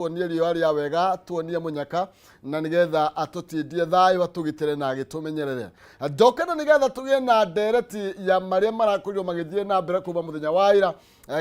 Tuonie riũa rĩa wega, tuonie mũnyaka, na nĩgetha atũtindie thayũ, atũgitĩre na agĩtũmenyerere. Njoke na nĩgetha tũgĩe na ndereti ya marĩa marakorirwo magĩthiĩ na mbere kuma mũthenya wa ira,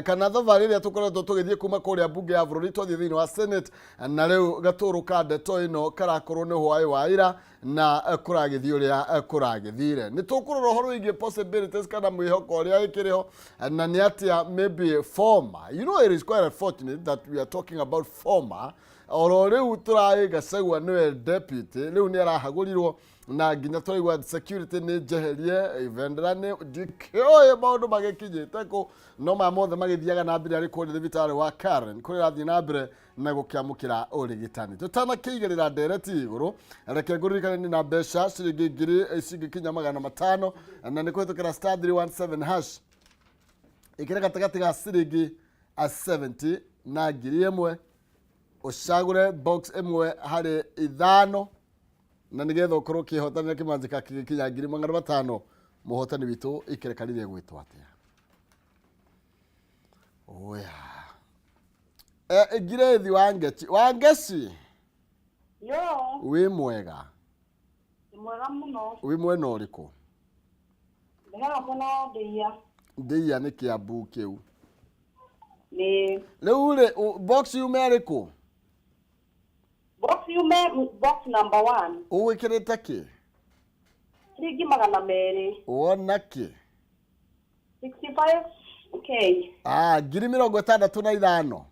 kana thabarĩ ĩrĩa tũkoretwo tũgĩthiĩ kuma kũrĩa mbunge ya bũrũri twathiĩ thĩinĩ wa Senate, na rĩu gatũrũ ka ndeto ĩno karakorwo nĩ hwaĩ wa ira na kũragĩthiĩ ũrĩa kũragĩthire. Nĩ tũkũrora ũhoro wĩgiĩ possibilities kana mwĩhoko ũrĩa ĩkĩrĩ ho, na nĩ atĩa maybe former, you know, it is quite unfortunate that we are talking about former, oro rĩu tũraĩ Gachagua nĩwe deputy, rĩu nĩ arahagũrirwo na nginya tũraigua security nĩ njeherie bendera, nĩ ndikĩũĩ maũndũ magĩkinyĩte kũ, no maya mothe magĩthiaga na mbere arĩ kũrĩa thibitarĩ wa Karen kũrĩa arathiĩ na mbere na gũkĩamũkĩra ũrigitani. Tũtanakĩigĩrĩra ndereti igũrũ, reke ngũririkane nĩ na mbeca ciringi ngiri cingĩkinya 500, na nĩ kũhĩtũkĩra *317#. Ĩkĩra gatagatĩ ga ciringi 70 na 1000, ũcagũre box ĩmwe harĩ ithano, na nĩgetha ũkorwo ũkĩhotanĩra kĩmanjĩka kĩgĩkinya 500,000. Mũhotani witũ ikereka rĩrĩa gwĩtwo atĩa? Oya. Ngirĩthi Wangeci, Wangeci. Yo. Wĩ mwega? Nĩ mwega mũno. Wĩ mwena ũrĩkũ? Ndĩ haha mwena wa Ndĩia. Ndĩia nĩ Kĩambu kĩu? Nĩ. Rĩu rĩ, box yume ĩrĩkũ? Box yume box number one. Ũgwĩkĩrĩte kĩ? Ciringi 200. Wona kĩ? 65K. Ah, 65,000.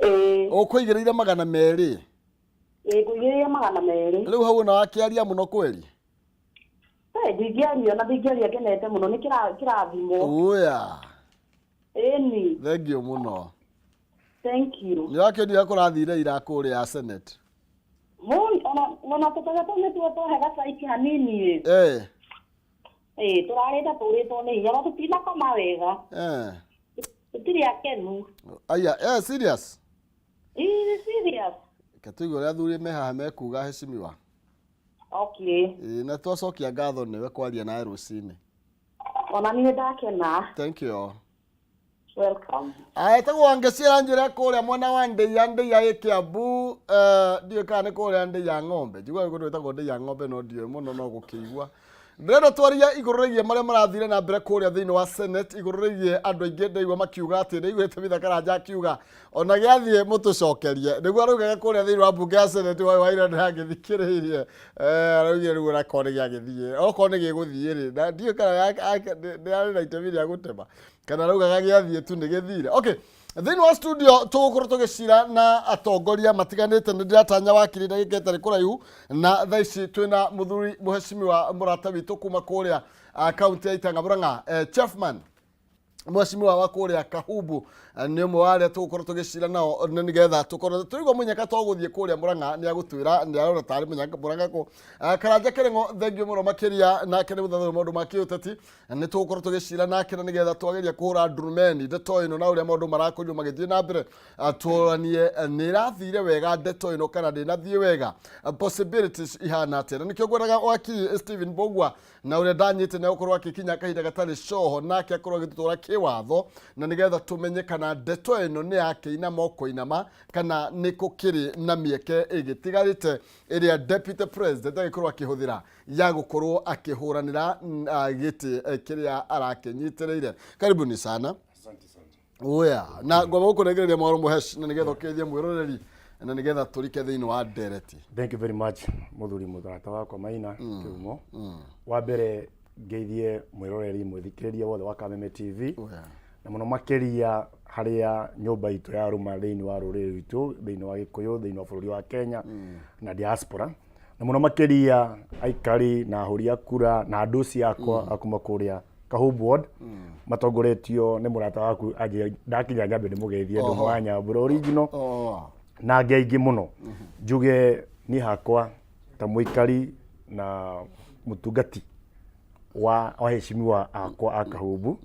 Ĩĩ. Ũkũigĩrĩire 200? Ĩĩ, ngũigĩrĩire 200. Rĩu hau ona wakĩaria mũno kweli? Eh, ndingĩaria na ndingĩaria, ngenete mũno, nĩ kĩrathimo. Oya. Ĩni. Thank you mũno. Thank you. Nĩ wakĩonire kũrathire ira kũrĩa Senate? Ona tũtege tũu nĩtuo twahe gacaiki hanini ĩ. Ĩĩ, tũrarĩte tũrĩtwo nĩ hinya, no tũtinakoma wega. Tũtirĩ akenu. Aya, serious? Ĩĩ, serious. Reke tũigue ũrĩa athuri me haha mekuga, heshimiwa. Okay. Ĩĩ, na twacokia ngatho nĩwe kwaria nawe rũcinĩ. Ona niĩ ndakena. Thank you. Welcome. Etagwo Wangeci, aranjĩra kũrĩa mwena wa Ndĩia, Ndĩia ĩ Kĩambu, ndiũĩ kana nĩ kũrĩa Ndĩia Ng'ombe. Njiguaga kũndũ gwĩtagwo Ndĩia Ng'ombe, no ndiũĩ mũno, no gũkĩigua. Ndĩrenda twarie igũrũ rĩgiĩ marĩa marathire na mbere kũrĩa thĩinĩ wa Senate, igũrũ rĩgiĩ andũ aingĩ ndaigua makiuga atĩ ndaiguĩte Mitha Karanja akiuga ona gĩathiĩ mũtũcokerie, nĩguo araugaga kũrĩa thĩinĩ wa mbunge ya Senate wa waira ndĩragĩthikĩrĩirie. Araugire rĩu onakorwo nĩ gĩagĩthiĩ, okorwo nĩ gĩgũthiĩ rĩ, na ndiũĩ kana nĩ arĩ na itemi rĩa gũtema kana araugaga gĩathiĩ tu nĩ gĩthire. Okay, thĩinĩ wa studio tũgũkorwo tũgĩcira na atongoria matiganĩte. Nĩ ndĩratanya wakiri ndagĩka ĩtarĩ kũraihu, na thaa ici twĩna mũthuri mũhecimiwa mũrata witũ kuma kũrĩa kaunti ya Itang'a Murang'a, Chefman mheshimiwa wa kũrĩa Kahumbu. Nĩ ũmwe wa arĩa tũgũkorwo tũgĩcira nao, na nĩgetha tũkorwo tũigua mũnyaka tũgũthiĩ kũrĩa Murang'a, nĩ agũtwĩra nĩ arona tarĩ mũnyaka Murang'a kũ. Karanja Kĩrĩng'o, thank you mũno makĩria, nake nĩ mũthathaũri maũndũ ma kĩũteti. Nĩ tũgũkorwo tũgĩcira nake na nĩgetha twageria kũhũra ndurumeni ndeto ĩno na ũrĩa maũndũ marakorirwo magĩthiĩ na mbere, tũranie nĩ ĩrathire wega ndeto ĩno kana ndĩnathiĩ wega, possibilities ihana atĩa. Na nĩkĩo ngwendaga wakiri Stephen Mbogua, na ũrĩa ndanyĩte nĩ agũkorwo akĩkinya kahinda gatarĩ coho, nake akorwo agĩtũtwara kĩwatho na nĩgetha tũmenye kana ndeto ĩno nĩ yakĩinama o kũinama kana nĩ kũkĩrĩ na mĩeke ĩgĩtigarĩte ĩrĩa deputy president agĩkorwo akĩhũthĩra ya gũkorwo akĩhũranĩra gĩtĩ kĩrĩa arakĩnyitĩrĩire. Karibuni sana. Asante sana. Oya, na ngomba gũkũnengereria mwaro mũhesh na nĩgetha ũkĩthie mwĩroreri na nĩgetha tũrike thĩinĩ wa ndereti. Thank you very much, muthuri mũrata wakwa Maina Kĩhumo. Wa mbere ngeithie mwĩroreri mwĩthikĩrĩria wothe wa Kameme TV na mũno makĩria harĩa nyũmba itũ ya rũma thĩinĩ wa rũrĩrĩ rwitũ, thĩinĩ wa Gĩkũyũ, thĩinĩ wa bũrũri wa Kenya na diaspora, na mũno makĩria aikari na ahũri a kura na andũ ũcio akwa a kuma kũrĩa Kahumbu Ward, matongoretio nĩ mũrata waku anjĩra ndakinya nyambe ndĩmũgeithie ndũmũ wa Nyambura original na angĩ aingĩ mũno. Njuge niĩ hakwa ta mũikari na mũtungati wa waheshimiwa akwa a Kahumbu,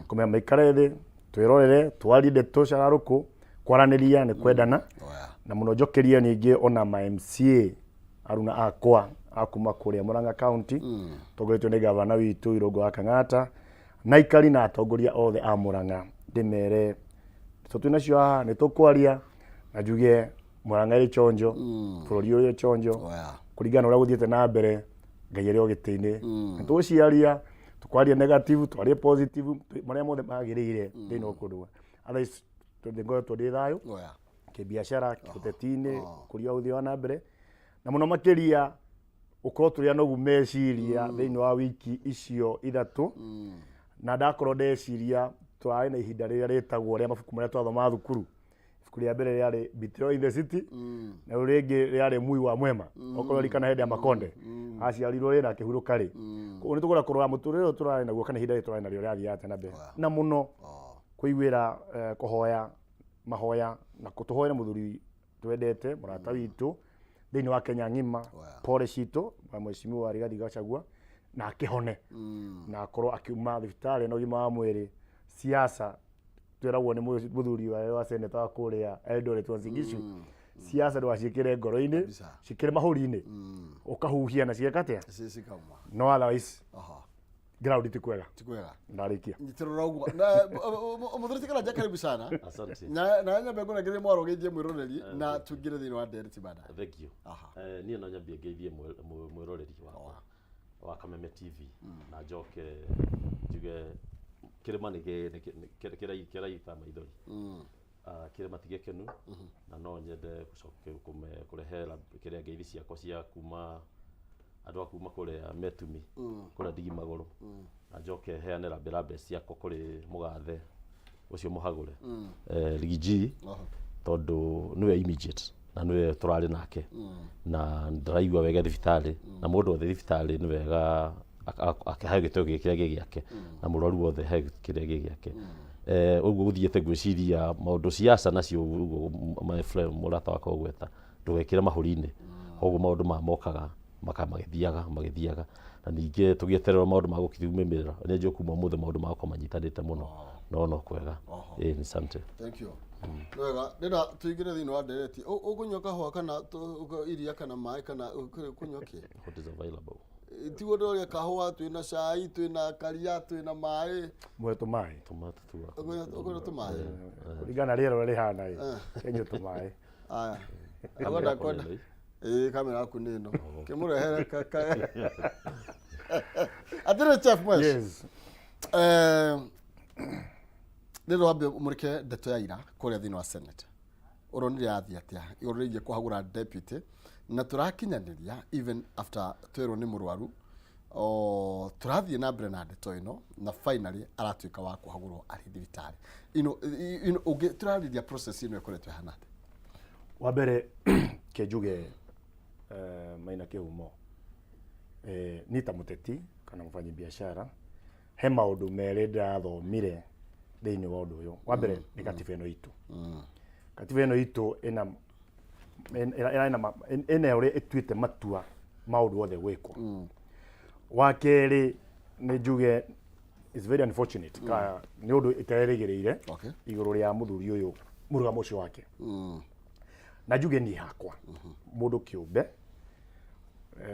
kũmenya maikare thĩ, twĩrorere, twarie ndeto cararũkũ, kwaranĩria nĩ kwendana. Na mũno njokerie ningĩ ona ma MCA aruna akwa a kuma kũrĩa Murang'a County, tongoretio nĩ gavana witũ Irũngũ wa Kang'ata, na aikari na atongoria othe a Murang'a, ndĩmere ndeto twĩ nacio haha nĩ tũkwaria, na njuge Murang'a ĩrĩ chonjo, bũrũri ũrĩ chonjo, kũringana na ũrĩa gũthiĩte na mbere, Ngai arĩ o gĩtĩ-inĩ. Nĩ tũgũciaria, tũkwaria negative, twarie positive, marĩa mothe magĩrĩire thĩinĩ wa kũndũ. Otherwise, ngoretwo ndĩ thayũ, kĩbiacara, kĩũteti-inĩ, ũkũria wa ũthii wa na mbere, na mũno makĩria gũkorwo tũrĩ anogu meciria thĩinĩ wa wiki icio ithatũ. Na ndakorwo ndeciria tũrarĩ na ihinda rĩrĩa rĩtagwo rĩa mabuku marĩa twathomaga thukuru. Ibuku rĩa mbere rĩarĩ Betrayal in the City, na rĩu rĩngĩ rĩarĩ Mui wa Mwema. Okorwo ririkana hĩndĩ ya Makonde aciarirwo rĩ na akĩhurũka rĩ. Koguo nĩ tũkwenda kũrora mũtũrĩre ũyũ tũrarĩ naguo kana ihinda rĩrĩ tũrarĩ narĩo rĩrathiaga atĩa na mbere, na mũno kũiguĩra kũhoya mahoya na tũhoere mũthuri twendete, mũrata witũ thĩinĩ wa Kenya ng'ima, pole citũ wa Mheshimiwa Rigathi Gachagua, na akĩhone na akorwo akiuma thibitarĩ na ũgima wa mwĩrĩ. Siasa tweragwo nĩ mũthuri wa seneta wa kũrĩa Eldoret Uasin Gishu, siasa ndũgaciĩkĩre ngoro-inĩ, ciĩkĩre mahũri-inĩ, ũkahuhia na cigeka atĩa, cikauma. No otherwise ground ti kwega. Ti kwega. Ndarĩkia. Nyitĩrĩra ũguo. Na mũthuri Karanja, karibu sana. Asante. Na nyambe ngũnengerie mwaro ũgeithie mwĩroreri na tuingĩre thĩinĩ wa ndereti baadaye. Thank you. Niĩ no nyambie ngeithie mwĩroreri wakwa wa Kameme TV, na njoke njuge kĩrĩma nĩ kĩraita maithori. Kĩrĩma ti gĩkenu, na no nyende gũcoke kũrehe kĩrĩa ngeithi ciakwa cia kuma andũ a kuma kũrĩa Metumi, kũrĩa Ndigi Magũrũ, na njoke heane rambirambi ciakwa kũrĩ mũgathe ũcio mũhagũre, Riggy, tondũ nĩwe immediate na nĩwe tũrarĩ nake na ndĩraigua wega thibitarĩ, na mũndũ wothe thibitarĩ nĩ wega akĩheo gĩtĩo gĩkĩ kĩrĩa gĩ gĩake, na mũrwaru wothe heo kĩrĩa gĩ gĩake. Ũguo gũthiĩte ngwĩciria maũndũ siasa nacio ũguo, my friend, mũrata wakwa ũgweta ndũgekĩre mahũri-inĩ, koguo maũndũ maya mokaga maka magĩthiaga magĩthiaga, na ningĩ tũgĩeterera maũndũ ma gũkiumĩrĩra. Nĩ njũĩ kuma ũmũthĩ maũndũ magakorwo manyitanĩte mũno, no kwega. Ĩĩ, asante. Thank you. Nĩ wega, ndĩrenda tũingĩre thĩinĩ wa ndereti. Ũkũnyua kahũa kana iria kana maĩ kana ũkũnyua kĩ? What is available? Tiguo ndĩroria, kahũa, twĩna cai, twĩna karia, twĩna maĩ. Mũhe tũmaĩ. Tũmaĩ tũtua. Ũkũnyua tũmaĩ? Kũringana na rĩera ũrĩa rĩhana ĩ, kenyue tũmaĩ. Aya. Kamera Kwenda yakwa kwenda. nĩ ĩno. Ĩĩ, kamera yaku nĩ ĩno, kĩmũrehere atĩrĩ, Chef Mwesh. Yes. Rĩrĩ wambe ũmũrĩke ndeto ya ira kũrĩa thĩinĩ wa Senate, ũronire yathiĩ atĩa igũrũ rĩgiĩ kũhagũra deputy, na tũrakinyanĩria even after twerwo nĩ mũrwaru o tũrathiĩ na mbere na ndeto ĩno, na finally aratuĩka wa kũhagũrwo arĩ thibitarĩ ino ino. Ũngĩ tũrarĩria process ĩno ĩkoretwo ĩhana atĩa? Wa mbere ke njuge, Maina Kĩhumo, niĩ ta mũteti kana mũfanyi biashara, he maũndũ merĩ ndĩrathomire thĩinĩ wa ũndũ ũyũ. Wa mbere nĩ katiba ĩno itũ. Katiba ĩno itũ ĩna ũrĩa ĩtuĩte matua maũndũ wothe gwĩkwo. Wa kerĩ nĩ njuge it's very unfortunate ka nĩ ũndũ ĩterĩgĩrĩire igũrũ rĩa mũthuri ũyũ, mũrũgamo ũcio wake. Na njuge niĩ hakwa mũndũ kĩũmbe,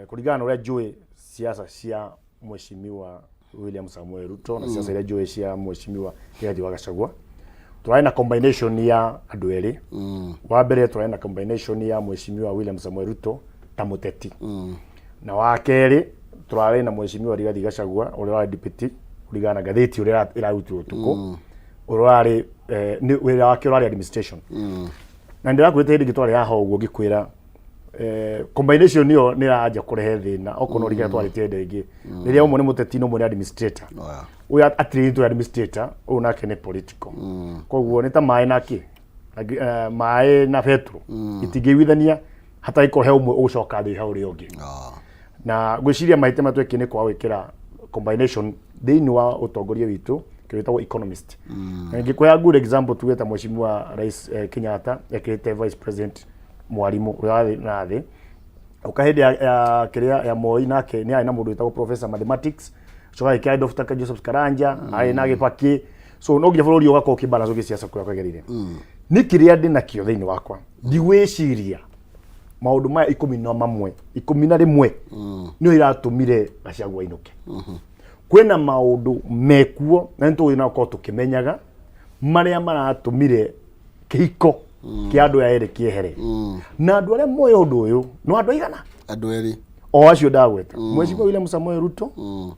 kũringana na ũrĩa njũĩ siasa cia Mheshimiwa William Samuel Ruto na siasa iria njũĩ cia Mheshimiwa Rigathi wa Gachagua, tũrarĩ na combination ya andũ erĩ. Wa mbere tũrarĩ na combination ya Mheshimiwa William Samuel Ruto ta mũteti, na wa kerĩ tũrarĩ na Mheshimiwa Rigathi Gachagua ũrĩa warĩ deputy, kũringana na ngathĩti ũrĩa ĩrarutirwo ũtukũ, ũrĩa ũrarĩ nĩ wĩra wake ũrarĩ administration. Na ndĩrakwĩrĩte hĩndĩ ĩngĩ twarĩ haha ũguo ngĩkwĩra combination ĩyo nĩ ĩranjia kũrehe thĩna, okorwo no rĩrĩa twarĩtie hĩndĩ ĩngĩ, rĩrĩa ũmwe nĩ mũteti na ũmwe nĩ administrator. Ũyũ atirĩtwo administrator, ũyũ nake nĩ political. Koguo nĩ ta maĩ na kĩ na maĩ na betũrũ, itingĩiguithania hatarĩ he ũmwe ũgũcoka thĩ ha ũrĩa ũngĩ. Na ngwĩciria mahĩtia marĩa twekire nĩ kwaga gwĩkĩra combination thĩinĩ wa ũtongoria witũ, kĩrĩa gĩtagwo economist. Na ingĩkũhe good example, tuge ta Mheshimiwa Rais Kenyatta ekĩrĩte vice president mwarimũ ũrĩa warĩ na thĩ ũka hĩndĩ ya kĩrĩa ya Moi, nake nĩ arĩ na mũndũ wĩtagwo professor mathematics, coka gĩkĩra Dr. Joseph Karanja, arĩ na Gĩbakĩ. So no nginya bũrũri ũgakorwo ũkĩbalance gĩciaca kũrĩa kwagĩrĩire. Nĩ kĩrĩa ndĩ nakĩo thĩinĩ wakwa, ndigwĩciria maũndũ maya 11, 11 nĩo iratũmire Gachagua ainũke. Kwĩna maũndũ mekuo na nĩ tũgũthiĩ na gũkorwo tũkĩmenyaga marĩa maratũmire kĩhiko. Kĩa andũ aya erĩ kĩehere. Na andũ arĩa moĩ ũndũ ũyũ no andũ aigana? Andũ erĩ. O acio ndagweta, Mheshimiwa William Samoei Ruto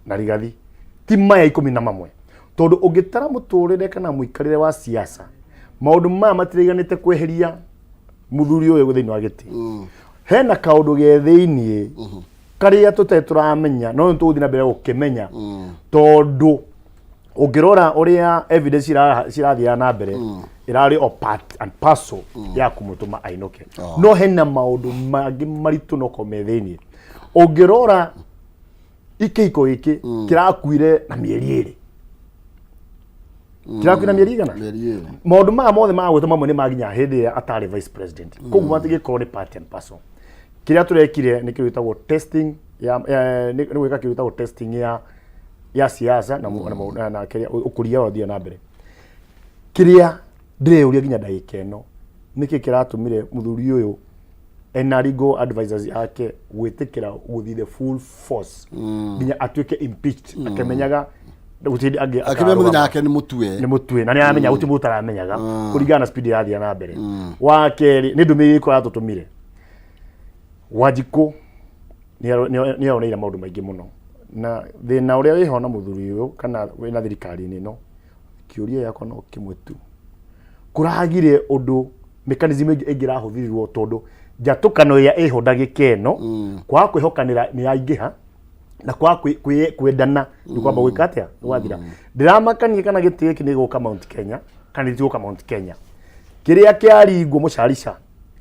na Rigathi, ti maya 11, tondũ ũngĩtara mũtũrĩre kana mũikarĩre wa siasa, maũndũ maya matiraiganĩte kweheria mũthuri ũyũ thĩinĩ wa gĩtĩ. Hena kaũndũ ge thĩiniĩ karĩa tũtarĩ tũramenya, no nĩ tũgũthiĩ na mbere gũkĩmenya, tondũ ũngĩrora ũrĩa evidence cirathiaga na mbere, ĩrarĩ o part and parcel ya kũmũtũma ainũke. No hena maũndũ mangĩ maritũ no korwo me thĩiniĩ. Ũngĩrora ikĩhiko gĩkĩ kĩrakuire na mĩeri 2, kĩrakuire na mĩeri igana? Mĩeri 2. Maũndũ maya mothe magwĩtwo mamwe nĩ maginya hĩndĩ ĩrĩa atarĩ vice president, koguo matingĩkorwo nĩ part and parcel. Kĩrĩa tũrekire nĩ kĩndũ gĩtagwo testing ya nĩ gwĩka kĩndũ gĩtagwo testing ya siasa na kĩrĩa ũkũria ũrathiĩ na mbere. Kĩrĩa ndĩreyũria nginya ndagĩka ĩno, nĩkĩ kĩratũmire mũthuri ũyũ ena legal advisors ake gwĩtĩkĩra gũthiĩ the full force nginya atuĩke impeached, akĩmenyaga gũtirĩ hĩndĩ angĩ Akĩmenya mũthenya akarũgama? Wake nĩ mũtue. Nĩ mũtue, na nĩ aramenya gũtirĩ mũndũ ũtaramenyaga kũringana na speed ĩrathiĩ na mbere. Wa kerĩ, nĩ ndũmĩrĩri ĩrĩkũ aratũtũmire? Wanjikũ nĩ aroneire maũndũ maingĩ mũno, na thĩna ũrĩa wĩho na mũthuri ũyũ kana wĩna thirikari-inĩ ĩno, kĩũria gĩakwa no kĩmwe tu: kũragire ũndũ mechanism ĩngĩ ĩngĩrahũthĩrirwo, tondũ njatũkano ĩrĩa ĩho ndagĩka ĩno, kwaga kwĩhokanĩra nĩ yaingĩha, na kwaga kwendana nĩ kwamba gwĩka atĩa nĩ gwathira. Ndĩramakania kana gĩtĩ gĩkĩ nĩ gũka Mount Kenya kana gĩtigũka Mount Kenya. Kĩrĩa kĩaringwo mũcarica,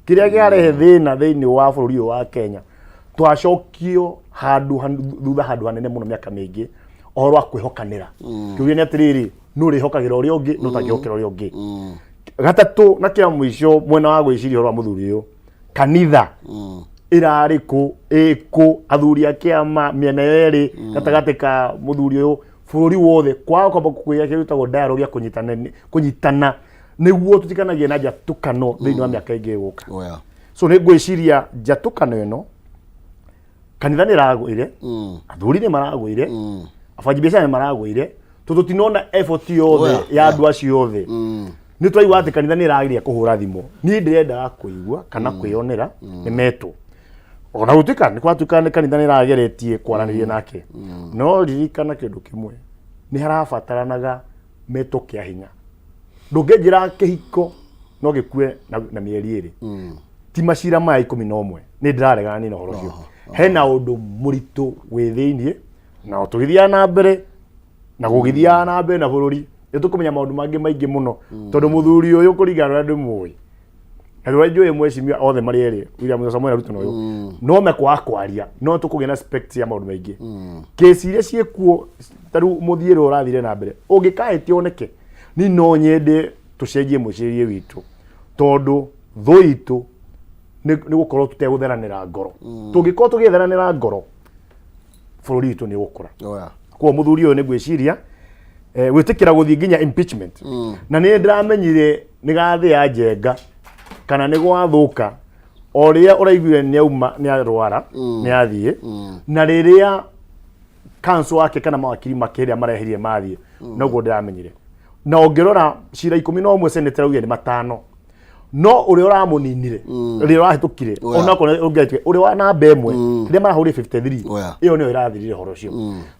kĩrĩa kĩarehe thĩna thĩinĩ wa bũrũri ũyũ wa Kenya, twacokio handũ thutha handũ hanene mũno mĩaka mĩingĩ, ũhoro wa kwĩhokanĩra. Kĩũria nĩ atĩrĩrĩ, nũ ũrĩhokagĩra ũrĩa ũngĩ, nũ ũtangĩhokera ũrĩa ũngĩ? Gatatũ na kĩa mũico, mwena wa gwĩciria ũhoro wa mũthuri ũyũ, kanitha ĩrarĩ kũ, ĩkũ, athuri a kĩama mĩena yerĩ gatagatĩ ka mũthuri ũyũ, bũrũri wothe, kwaga kwamba kũgĩa kĩndũ gĩtagwo dialogue ya kũnyitana, kũnyitana nĩguo tũtikanagie na njatũkano thĩinĩ wa mĩaka ĩngĩ ĩgũka. So nĩ ngwĩciria njatũkano ĩno, kanitha nĩ ĩragũire, athuri nĩ maragũire, abanji biacara nĩ maragũire, tondũ tũtinona effort yothe ya andũ acio othe. Nĩ twaigua atĩ kanitha nĩ ĩrageria kũhũra thimũ. Niĩ ndĩrendaga kũigua kana kwĩyonera nĩ metwo, ona gũtuĩka nĩ kwatuĩka nĩ kanitha nĩ ĩrageretie kwaranĩria nake. No ririkana kĩndũ kĩmwe, nĩ harabataranaga metwo kĩa hinya. Ndũngĩnjĩra kĩhiko no gĩkue na mĩeri 2, ti macira maya 11. Nĩ ndĩraregana niĩ na ũhoro ũcio. Hena ũndũ mũritũ wĩ thĩiniĩ, na o tũgĩthiaga na mbere na gũgĩthiaga na mbere na bũrũri, nĩ tũkũmenya maũndũ mangĩ maingĩ mũno, tondũ mũthuri ũyũ, kũringana na ũrĩa ndĩmũĩ na rĩrĩa njũĩ mheshimiwa othe marĩ erĩ, William Samoei Ruto na ũyũ, no mekwaga kwaria, no tũkũgĩa na spect ya maũndũ maingĩ, kesi iria ciĩkuo. Ta rĩu mũthiĩre ũrathire na mbere, ũngĩkahĩtia oneke. Ni no nyende tũcenjie mwĩcirĩrie witũ, tondũ thũ itũ nĩ gũkorwo tũtegũtheranĩra ngoro. Tũngĩkorwo tũgĩtheranĩra ngoro, bũrũri witũ nĩ ũgũkũra. Koguo mũthuri ũyũ nĩ ngwĩciria gwĩtĩkĩra gũthiĩ nginya impeachment, na nĩ ndĩramenyire nĩ gathĩ ya njenga kana nĩ gwathũka o rĩrĩa ũraiguire nĩ auma, nĩ arwara, nĩ athiĩ, na rĩrĩa counsel wake kana mawakiri make rĩrĩa marehirie mathiĩ, noguo ndĩramenyire. Na ũngĩrora cira 11, senate raugire nĩ matano, no ũrĩa ũramũninire rĩrĩa ũrahĩtũkire, onakorwo ũngĩahĩtũkire ũrĩa wa namba 1, rĩrĩa marahũrire 53, ĩyo nĩyo ĩrathirire ũhoro ũcio,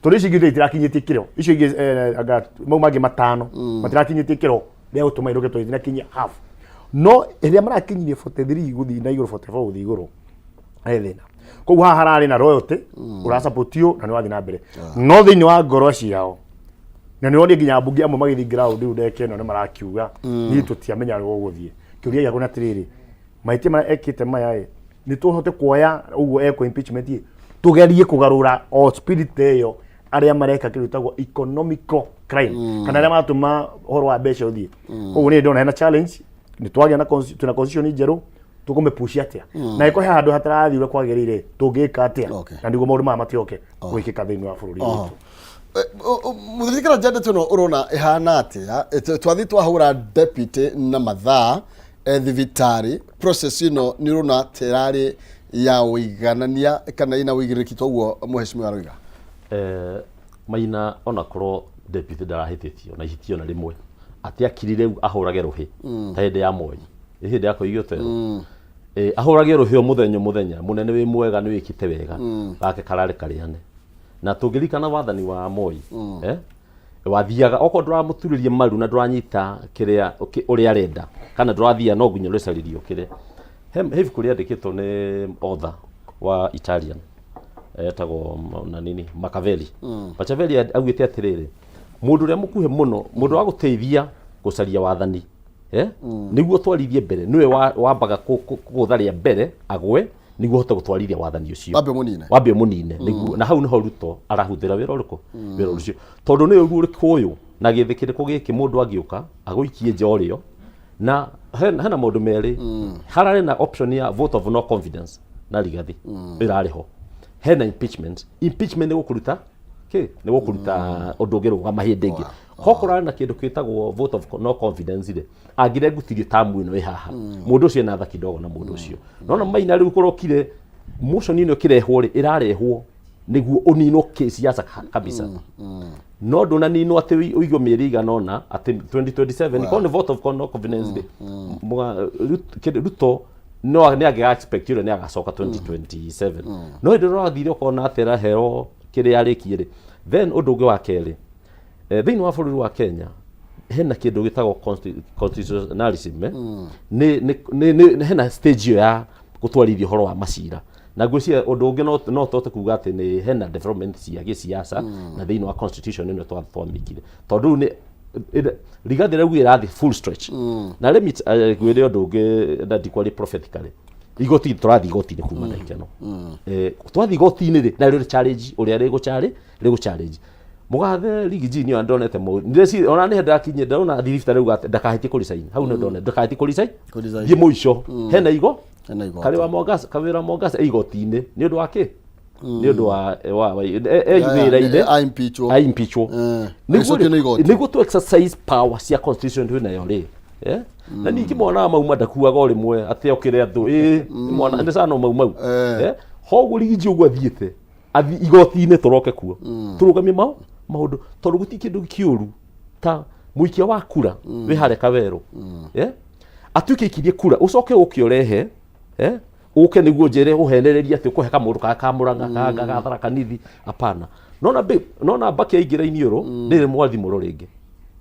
tondũ icio ingĩ itirakinyĩtie kĩro. Icio ingĩ anga mau mangĩ matano matirakinyĩtie kĩro rĩa gũtũma inũke, tondũ itinakinyia half. No rĩrĩa marakinyirie 43 gũthiĩ na igũrũ, 44 gũthiĩ igũrũ, he thĩna. Koguo haha hararĩ na royalty ũrasupportio na nĩ wathiĩ na mbere, no thĩinĩ wa ngoro ciao, na nĩ wonire nginya ambunge amwe magĩthiĩ ground rĩu ndeke ĩno, nĩ marakiuga niĩ tũtiamenya ũrĩa gũgũthiĩ. Kĩũria gĩakwa nĩ atĩrĩrĩ, mahĩtia marĩa ekĩte maya ĩ, nĩ tũhote kuoya ũguo ekwo impeachment ĩ, tũgerie kũgarũra o spirit ĩyo arĩa mareka kĩndũ gĩtagwo economical crime, kana arĩa maratũma ũhoro wa mbeca ũthiĩ? Koguo niĩ ndĩrona hena challenge. Nĩ twagĩa na twĩna constitution njerũ, tũkũmĩpush atĩa? Na ĩko he handũ hatarathiĩ ũrĩa kwagĩrĩire, tũngĩka atĩa na nĩguo maũndũ maya matioke gwĩkĩka thĩinĩ wa bũrũri witũ? Mũthirikara njandĩtwo ĩno ũrona ĩhana atĩa? Twathiĩ twahũra deputy na mathaa thibitarĩ, process ĩno nĩ ũrona ta ĩrarĩ ya ũiganania kana ĩna ũigĩrĩrĩki toguo mũhecimiwa aroiga? Maina, onakorwo deputy ndarahĩtĩtio na ihĩtia ona rĩmwe, atĩ akiri rĩu ahũrage rũhĩ ta hĩndĩ ya Moi. Ĩ hĩndĩ ya kũigio tero. Ahũrage rũhĩ o mũthenya o mũthenya, mũnene wĩ mwega nĩ wĩkĩte wega, gake kararĩ karĩane. Na tũngĩririkana wathani wa Moi, wathiaga okorwo ndũramũturĩria maru na ndũranyita kĩrĩa ũrĩa arenda kana ndũrathia no nginya ũrĩcarĩrio kĩrĩa. He ibuku rĩandĩkĩtwo nĩ author wa Italian etagwo na nini Machiavelli. Machiavelli augĩte atĩrĩrĩ, mũndũ ũrĩa mũkuhĩ mũno, mũndũ wa gũteithia gũcaria wathani, nĩguo ũtwarithie mbere, nĩwe wambaga kũgũtha rĩa mbere agwe nĩguo ũhote gũtwarithia wathani ũcio. Wambe ũmũnine. Wambe ũmũnine nĩguo. Na hau nĩho Ruto arahũthĩra wĩra ũrĩkũ? Wĩra ũcio. Tondũ nĩ ũru ũrĩkũ ũyũ na gĩthĩ kĩrĩkũ gĩkĩ mũndũ angĩũka agũikie nja ũrĩo na hena maũndũ merĩ. Hararĩ na option ya vote of no confidence na Rigathi ĩrarĩ ho. Hena impeachment. Impeachment nĩ gũkũruta kĩ? Nĩ gũkũruta ũndũ ũngĩrũgama hĩndĩ ĩngĩ. Hokorwo na kĩndũ kĩtagwo vote of no confidence rĩ, angĩrengutirie tamu ĩno ĩ haha, mũndũ ũcio ena tha kidogo na mũndũ ũcio. Nona Maina rĩu kũrokire motion ĩno ĩkĩrehwo rĩ, ĩrarehwo nĩguo ũninwo kĩsiasa kabisa. No ndũnaninwo atĩ ũigwo mĩeri igana ũna atĩ 2027 korwo nĩ vote of no confidence rĩ, Ruto no nĩ angĩga expect ũrĩa nĩ agacoka 2027. No hĩndĩ ĩrĩa ũrathire ũkona atĩ araheo kĩrĩa arĩkie rĩ, then ũndũ ũngĩ wa kerĩ, thĩinĩ wa bũrũri wa Kenya hena kĩndũ gĩtagwo constitutionalism, Nĩ hena stage ĩyo ya gũtwarithia ũhoro wa macira, na ngwĩciria ũndũ ũngĩ no tũhote kuga atĩ nĩ hena development cia gĩsiasa na thĩinĩ wa constitution ĩno twamĩkire, tondũ rĩu nĩ Rigathi rĩu ĩrathiĩ full stretch. Na let me ngwĩre ũndũ ũngĩ na ndikwaria prophetically, igoti tũrathiĩ igoti-inĩ kuma ndagĩka ĩno. Twathiĩ igoti-inĩ rĩ, na rĩrĩ challenge ũrĩa rĩgũ challenge mũgathe Riggy G, niĩ ndonete ndĩreciria ona nĩ ndakinyie ndona thibitarĩ rĩu atĩ ndakahĩtie kũ resign hau, nĩ ndonete ndakahĩtie kũ resign. Kũ resign. Thiĩ mũico hena igo Hena igoti. Karĩ wa Mombasa, kawĩra Mombasa igoti-inĩ nĩ ũndũ wa kĩ? Nĩ ũndũ wa e wĩra-inĩ. A impeachwo. A impeachwo. Agĩcokio nĩ igoti. Nĩguo tu exercise power cia constitution twĩ nayo rĩ, Na ningĩ mwana wa mauma ndakuaga o rĩmwe atĩ okĩre andũ ĩ mwana nĩ cano mau mau. Hoguo Riggy G ũguo athiĩte athi igoti-inĩ, tũroke kuo tũrũgamie maũndũ, tondũ gũtirĩ kĩndũ kĩũru ta mũikia wa kura wĩ harĩa kawerũ, atuĩke aikirie kura, ũcoke ũke ũrehe, ũke nĩguo njĩre ũhenererie atĩ ũkũhe kamũndũ ka kamũrang'a kanga ga Tharaka Nithi. Hapana. Nona Mbaki aingĩra iniũrũ ndĩrĩ mwathimũro rĩngĩ,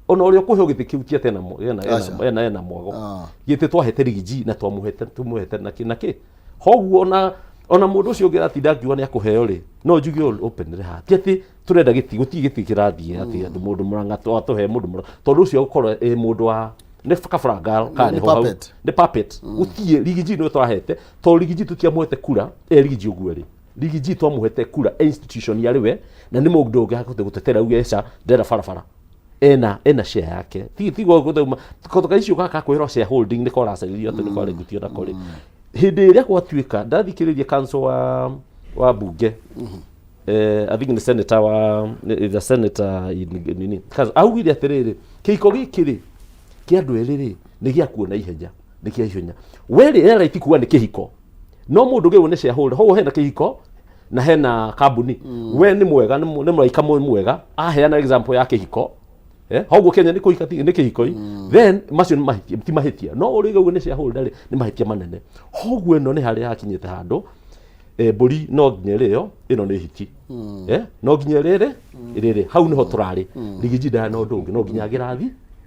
ona ũrĩa ũkũheo gĩtĩ kĩu ti atĩ Aca. ena mwago. Gĩtĩ twahete Riggy G na twamũhete tũmũhete na kĩ na kĩ. Hoguo ona mũndũ ũcio ũngĩ aratinda akiuga nĩ akũheo rĩ, no njuge openly haha, ti atĩ tũrenda gĩtĩ, gũtirĩ gĩtĩ kĩrathiĩ atĩ atĩ mũndũ Mũrang'a atũhe mũndũ Mũrang'a, tondũ ũcio gũkorwo ĩ mũndũ wa nĩ kabũranga karĩ ho hau. Puppet. Nĩ puppet. Gũtirĩ Riggy G nĩwe twahete, tondũ Riggy G tũtiamũhete kura e Riggy G ũguo rĩ, Riggy G twamũhete kura e institution yarĩ we, na nĩ mũndũ ũngĩ gũtetera auge eca ndĩrenda barabara, ena share yake, ti kotoka icio gaka kwĩrwo shareholding nĩ koracaririo atĩ nĩ kwarengutio nako rĩ. Hĩndĩ ĩrĩa gwatuĩka ndathikĩrĩria council wa bunge, I think nĩ senator wa the senator in nini augire atĩrĩrĩ, kĩhiko gĩkĩ rĩ kĩa andũ erĩ rĩ nĩ gĩa kuona ihenya, nĩ kĩa ihenya we rĩ era right kuga nĩ kĩhiko, no mũndũ ũngĩ nĩ shareholder. Hoguo hena kĩhiko na hena kambuni. We nĩ mwega, nĩ mũraika mwega aheana example ya kĩhiko, hoguo Kenya nĩ kũhika nĩ kĩhiko i then macio nĩ mahĩtia, ti mahĩtia, no ũrĩa ũguo nĩ shareholder rĩ nĩ mahĩtia manene. Hoguo ĩno nĩ harĩa hakinyĩte handũ, mbũri no nginya ĩrĩo, ĩno nĩ hiti, no nginya ĩrĩrĩ ĩrĩrĩ hau nĩho tũrarĩ. Riggy G ndarĩ na ũndũ ũngĩ, no nginya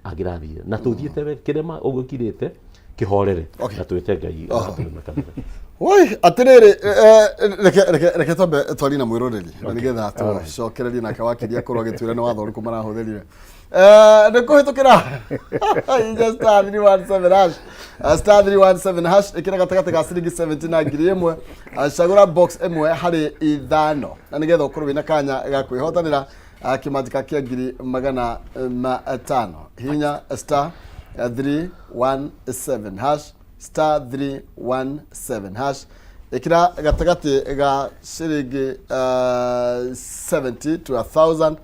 angĩrathire na tũthiĩte we kĩrĩma ũguo kirĩte kĩhorere na twĩte Ngai atũrĩme kanitha. Woi, atĩrĩrĩ, reke twambe twarie na mwĩroreri na nĩgetha tũcokererie nake wakiria korwo agĩtwĩra nĩ watho ũrĩkũ marahũthĩrire. Nĩ kũhĩtũkĩra inya star 317 hash, star 317 hash, ĩkĩra gatagatĩ ga ciringi 70 na 1000, cagũra box ĩmwe harĩ ithano na nĩgetha ũkorwo wĩna kanya ga kwĩhotanĩra kĩmanjĩka kĩa 500,000. Hihinya star 317 hash, star 317 hash, ĩkĩra gatagatĩ ga ciringi 70 to 1000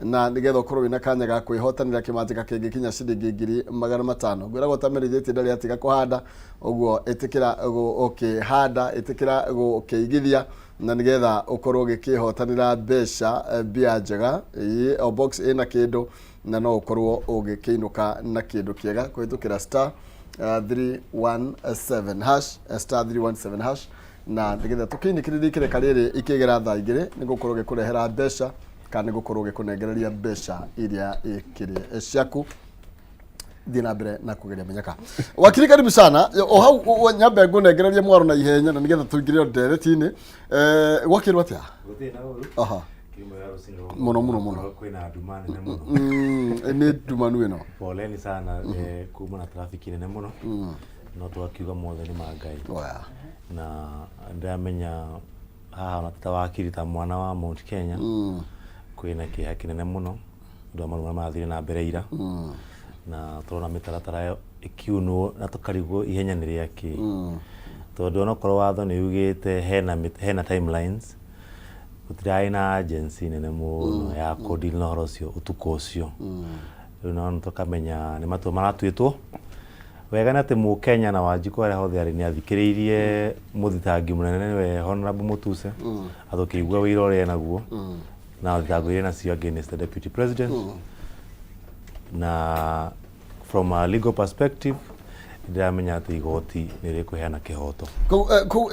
na nĩgetha ũkorwo wĩna kanya ga kwĩhotanĩra kĩmanjĩka kĩngĩkinya ciringi 500,000. Ngwĩragwo tamerithĩtie ndarĩ atiga kũhanda ũguo, ĩtĩkĩra gũkĩhanda, ĩtĩkĩra gũkĩigithia na nĩgetha ũkorwo ũgĩkĩhotanĩra mbeca, mbia njega. Ĩĩ, o box ĩna kĩndũ na no ũkorwo ũgĩkĩinũka na kĩndũ kĩega kũhĩtũkĩra star 317 hash, star 317 hash, na nĩgetha tũkĩinĩkĩrĩrie ikereka rĩrĩ ikĩgera thaa 2 nĩ gũkorwo gĩkũrehera mbeca kana nĩ gũkorwo gĩkũnengereria mbeca iria ikĩrĩ ciaku. Thiĩ na mbere na kugeria menyeka. Wakiri, karibu sana. O hau nyambe ngũnengererie mwaro na ihenya na nĩgetha tũingĩre ndereti-inĩ. Gwakĩrwo atĩa? Gũtirĩ na ũru. Aha. Kĩrĩma ya rũcinĩ rwa Mũno, mũno, mũno. Kwĩna nduma nene mũno. Nĩ ndumanu ĩno. Poleni sana kuma na traffic nene mũno. No tũgakiuga mothe nĩ ma Ngai. Oya. Na ndĩramenya haha ona ti ta wakiri, ta mwana wa Mount Kenya, kwĩna kĩeha kĩnene mũno ũndũ wa maũndũ marĩa marathire na mbere ira. Na tũrona mĩtaratara ĩyo ĩkiunwo na tũkarigwo ihenya nĩ rĩa kĩ. Tondũ onokorwo watho nĩ ugĩte hena timelines, gũtirarĩ na agency nene mũno ya kũdeal na ũhoro ũcio ũtukũ ũcio. Rĩu no tũkamenya nĩ matua maratuĩtwo wega nĩ atĩ Mũkenya na Wanjikũ harĩa hothe arĩ nĩ athikĩrĩirie mũthitangi mũnene, nĩwe Honorable Mutuse, atũkĩigua wĩira ũrĩa enaguo na thitango iria nacio against the deputy president. Na from a legal perspective, ndĩramenya atĩ igoti nĩ rĩkũheana kĩhoto. Kũu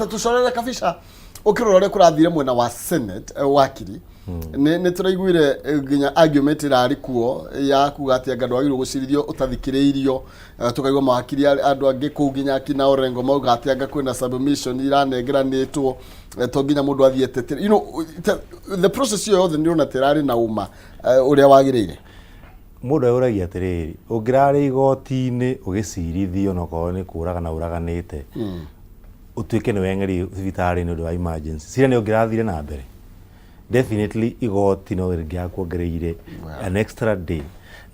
tũcorere kabisa ũkĩrora ũrĩa kũrathire mwena wa Senate, wakiri, nĩ tũraiguire nginya argument ĩrarĩ kuo ya kuga atĩ anga ndwagĩrĩirwo gũcirithio ũtathikĩrĩirio. Tũkaigua mawakiri andũ angĩ kũu nginya akina Orengo mauga atĩ anga kwĩna submission iranengeranĩtwo, to nginya mũndũ athiĩ etetere. The process ĩyo yothe nĩ ũrona ta ĩrarĩ na ũma ũrĩa wagĩrĩire? Mũndũ eyũragia atĩrĩrĩ, ũngĩrarĩ igoti-inĩ ũgĩcirithio onokorwo nĩ kũragana ũraganĩte, ũtuĩke nĩ weng'erio thibitarĩ nĩ ũndũ wa emergency, cira nĩ ũngĩrathire na mbere? Definitely igoti no rĩngĩrakuongereire an extra day.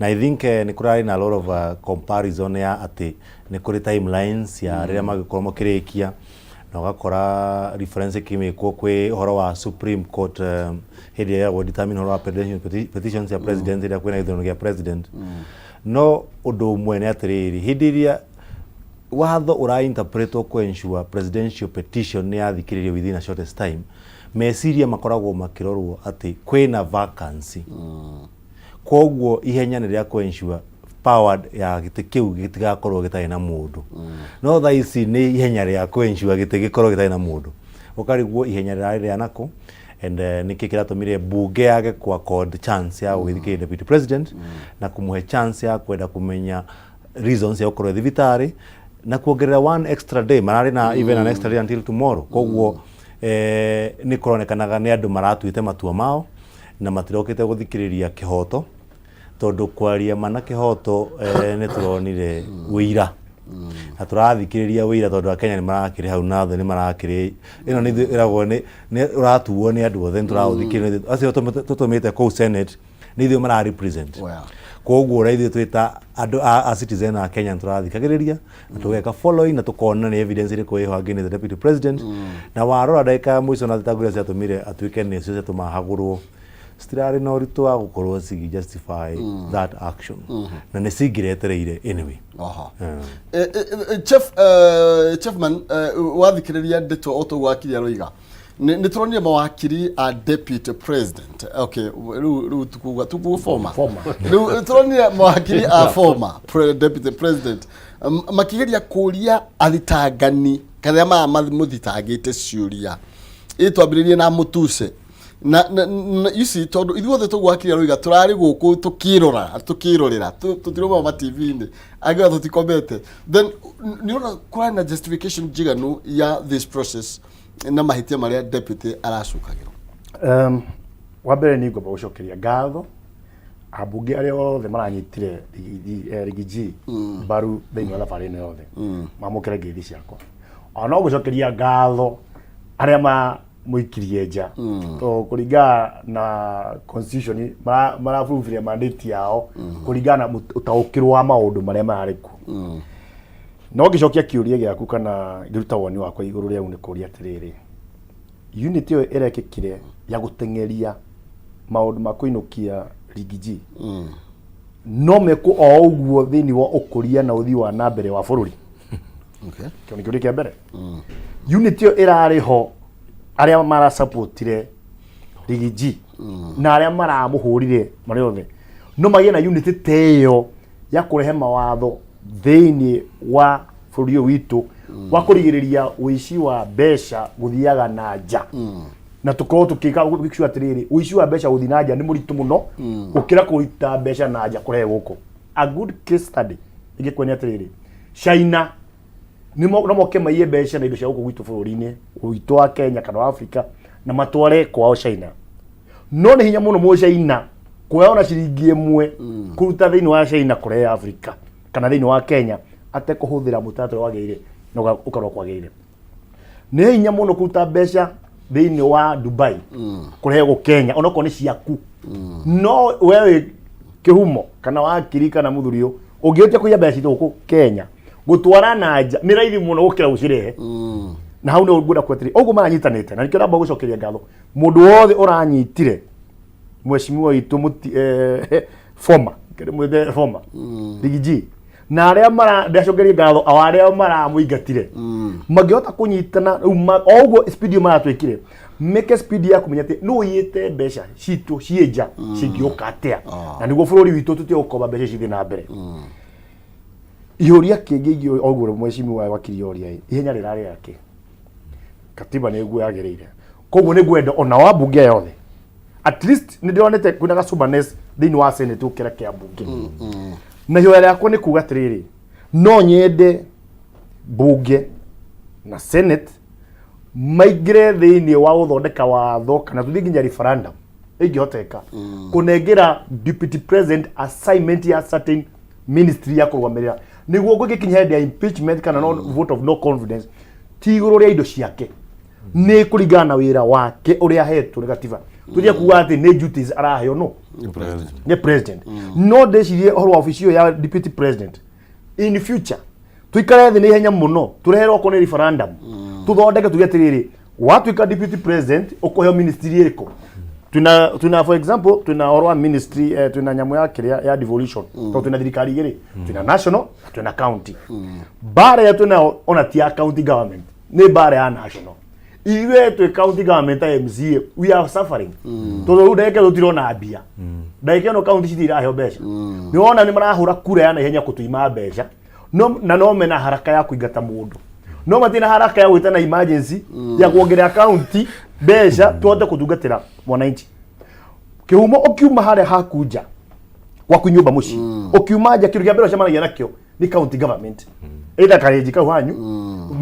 Na I think nĩ kũrarĩ na a lot of comparison ya atĩ nĩ kũrĩ timelines ya rĩrĩa mangĩkorwo makĩrĩkia, na ũgakora reference ĩkĩmĩkwo kwĩ ũhoro wa Supreme Court hĩndĩ ĩrĩa ĩragwo determine ũhoro wa petitions ya president ĩrĩa kwĩna gĩthurano gĩa president. No ũndũ ũmwe nĩ atĩrĩrĩ, hĩndĩ ĩrĩa watho ũra-interpretwo kũ ensure presidential petition nĩ yathikĩrĩrio within a shortest time, meciria makoragwo makĩrorwo atĩ kwĩna vacancy, koguo ihenya nĩ rĩa kũ ensure power ya gĩtĩ kĩu gĩtigakorwo gĩtarĩ na mũndũ. No thaa ici nĩ ihenya rĩa kũ ensure gĩtĩ gĩkorwo gĩtarĩ na mũndũ, ũkarigwo ihenya rĩrarĩ rĩa nakũ and nĩkĩ kĩratũmire bunge yage ku accord chance ya gũgĩthikĩrĩria deputy president na kũmũhe chance ya kwenda kũmenya reasons ya gũkorwo thibitarĩ na kuongerera one extra day mararĩ na even an extra day until tomorrow. Koguo nĩ kũronekanaga nĩ andũ maratuĩte matua mao na matirokĩte gũthikĩrĩria kĩhoto, tondũ kwaria ma na kĩhoto, nĩ tũronire wĩira na tũrathikĩrĩria wĩira, tondũ Akenya nĩ marakĩrĩ hau na thĩ nĩ marakĩrĩ ĩno nĩ ĩragwo nĩ ũratuo nĩ andũ othe, nĩ tũraũthikĩrĩria acio tũtũmĩte kũu Senate nĩ ithuĩ mara represent. Koguo ũrĩa ithuĩ twĩ ta andũ a citizen a Kenya nĩ tũrathikagĩrĩria na tũgeka following na tũkona nĩ evidence ĩrĩkũ ĩho against the deputy president. Na warora ndagĩka ya mũico na thitango iria ciatũmire atuĩke nĩcio ciatũma hagũrwo, citirarĩ na ũritũ wa gũkorwo cigi justify that action na nĩ cingĩretereire anyway. Aha. Chief, Chiefman, wathikĩrĩria ndeto o toguo wakiri aroiga, nĩ tũronire mawakiri a deputy president, okay, rĩu tukuga former, rĩu tũronire mawakiri a former deputy president makĩgeria kũria athitangani kana arĩa mamũthitangĩte ciũria. Ĩ twambĩrĩrie na Mũtuse na ici, tondũ ithuothe tũguo wakiri aroiga tũrarĩ gũkũ tũkĩrora tũkĩrorera, tũtiraumaga ma TV-inĩ, angĩona tũtikomete, then nĩ ũrona kũrarĩ na justification njiganu ya this process na mahĩtia marĩa deputy aracukagĩrwo? Wa mbere nĩ ngwamba gũcokeria ngatho ambunge arĩa othe maranyitire Riggy G mbaru thĩinĩ wa thabarĩ ĩno yothe, mamũkĩre ngeithi ciakwa. Ona no gũcokeria ngatho arĩa mamũikirie nja, tondũ kũringana na constitution marafulfill mandate yao kũringana na ũtaũkĩrwo wa maũndũ marĩa mararĩ kuo. No ngĩcokia kĩũria gĩaku kana ngĩruta woni wakwa igũrũ rĩau, nĩ kũria atĩrĩrĩ, unit ĩyo ĩrekĩkire ya gũteng'eria maũndũ ma kũinũkia Riggy G no mekwo o ũguo thĩinĩ wa ũkũria na ũthii wa na mbere wa bũrũri? Kĩo nĩ kĩũria kĩa mbere. Unit ĩyo ĩrarĩ ho, arĩa marasupportire Riggy G na arĩa maramũhũrire marĩ othe no magĩe na unit ta ĩyo ya kũrehe mawatho. Thĩinĩ wa bũrũri ũyũ witũ wa kũrigĩrĩria ũici wa mbeca gũthiaga na nja, na tũkorwo tũkĩka make sure atĩrĩrĩ, ũici wa mbeca gũthiĩ na nja nĩ mũritũ mũno gũkĩra kũruta mbeca na nja kũrehe gũkũ. A good case study ingĩkuonia atĩrĩrĩ, China no moke maiye mbeca na indo cia gũkũ gwitũ bũrũri-inĩ witũ wa Kenya kana wa Afrika na matware kwao China, no nĩ hinya mũno mũchaina kuoya ona ciringi ĩmwe kũruta thĩinĩ wa China kũrehe Afrika kana thĩinĩ wa Kenya atekũhũthĩra mũtaratara wagĩrĩire na ũkarora kwagĩrĩire. Nĩ hinya mũno kũruta mbeca thĩinĩ wa Dubai kũrehe gũ Kenya onokorwo nĩ ciaku, no we wĩ kĩhumo kana wakiri kana mũthuri ũyũ ũngĩhĩtia kũiya mbeca citũ gũkũ Kenya gũtwara na nja nĩ raithi mũno gũkĩra gũcirehe. Na hau nĩ ngwenda kuga atĩrĩ, ũguo maranyitanĩte na nĩkĩo ndamba gũcokeria ngatho mũndũ wothe ũranyitire mheshimiwa witũ mũti former mwĩte former Riggy G na arĩa mara ndacokeria ngatho o arĩa maramũingatire mangĩhota kũnyitana rĩu o ũguo speed ĩyo maratwĩkire meke speed ya kũmenya atĩ nũ ũiyĩte mbeca citũ ciĩ nja cingĩũka atĩa, na nĩguo bũrũri witũ tũtige gũkomba mbeca cithiĩ na mbere. Iũria kĩngĩ ingĩ o ũguo mheshimiwa wakiri oria ĩ, ihenya rĩrarĩ yake katiba nĩ guo yagĩrĩire, koguo nĩ ngwenda ona wa mbunge yothe at least nĩ ndĩronete kwĩna gacumanes thĩinĩ wa senate gũkĩra kĩa mbunge. Na ihoya rĩakwa nĩ kuga atĩrĩrĩ, no nyende mbunge na senate maingĩre thĩinĩ wa gũthondeka watho kana tũthiĩ nginya referendum ĩngĩhoteka kũnengera deputy president assignment ya certain ministry ya kũrũgamĩrĩra, nĩguo gũgĩkinya hĩndĩ ya impeachment kana no vote of no confidence ti igũrũ rĩa indo ciake, nĩ kũringana na wĩra wake ũrĩa ahetwo nĩ gatiba. Tũthiĩ kuga atĩ nĩ duties araheo no nĩ president, no ndĩcirie ũhoro wa obici ĩyo ya deputy president in future tuikare thĩ nĩ ihenya mũno tũreherwo okorwo nĩ referendum tũthondeke tuge atĩrĩrĩ, watuĩka deputy president ũkũheo ministry ĩrĩkũ? Twina for example twina ũhoro wa ministry, twina nyamũ ya kĩrĩa ya devolution, tondũ twina thirikari igĩrĩ, twina national na twina county. Mbara ĩrĩa twinayo ona ti ya county government, nĩ mbara ya national. Ithuĩ twĩ county government ta MCA, we are suffering tondũ rĩu ndagĩka tũtirona mbia, ndagĩka ĩno county citiraheo mbeca. Nĩ wona nĩ marahũra kura ya naihenya kũtũima mbeca, no na no mena haraka ya kũingata mũndũ, no matirĩ na haraka ya gwĩtana emergency ya kuongerera county mbeca tũhote kũtungatĩra mwananchi. Kĩhumo ũkiuma harĩa haku nja gwaku nyũmba mũciĩ, ũkiuma nja kĩndũ kĩa mbere ũcemanagia nakĩo nĩ county government, either karenji kau hanyu,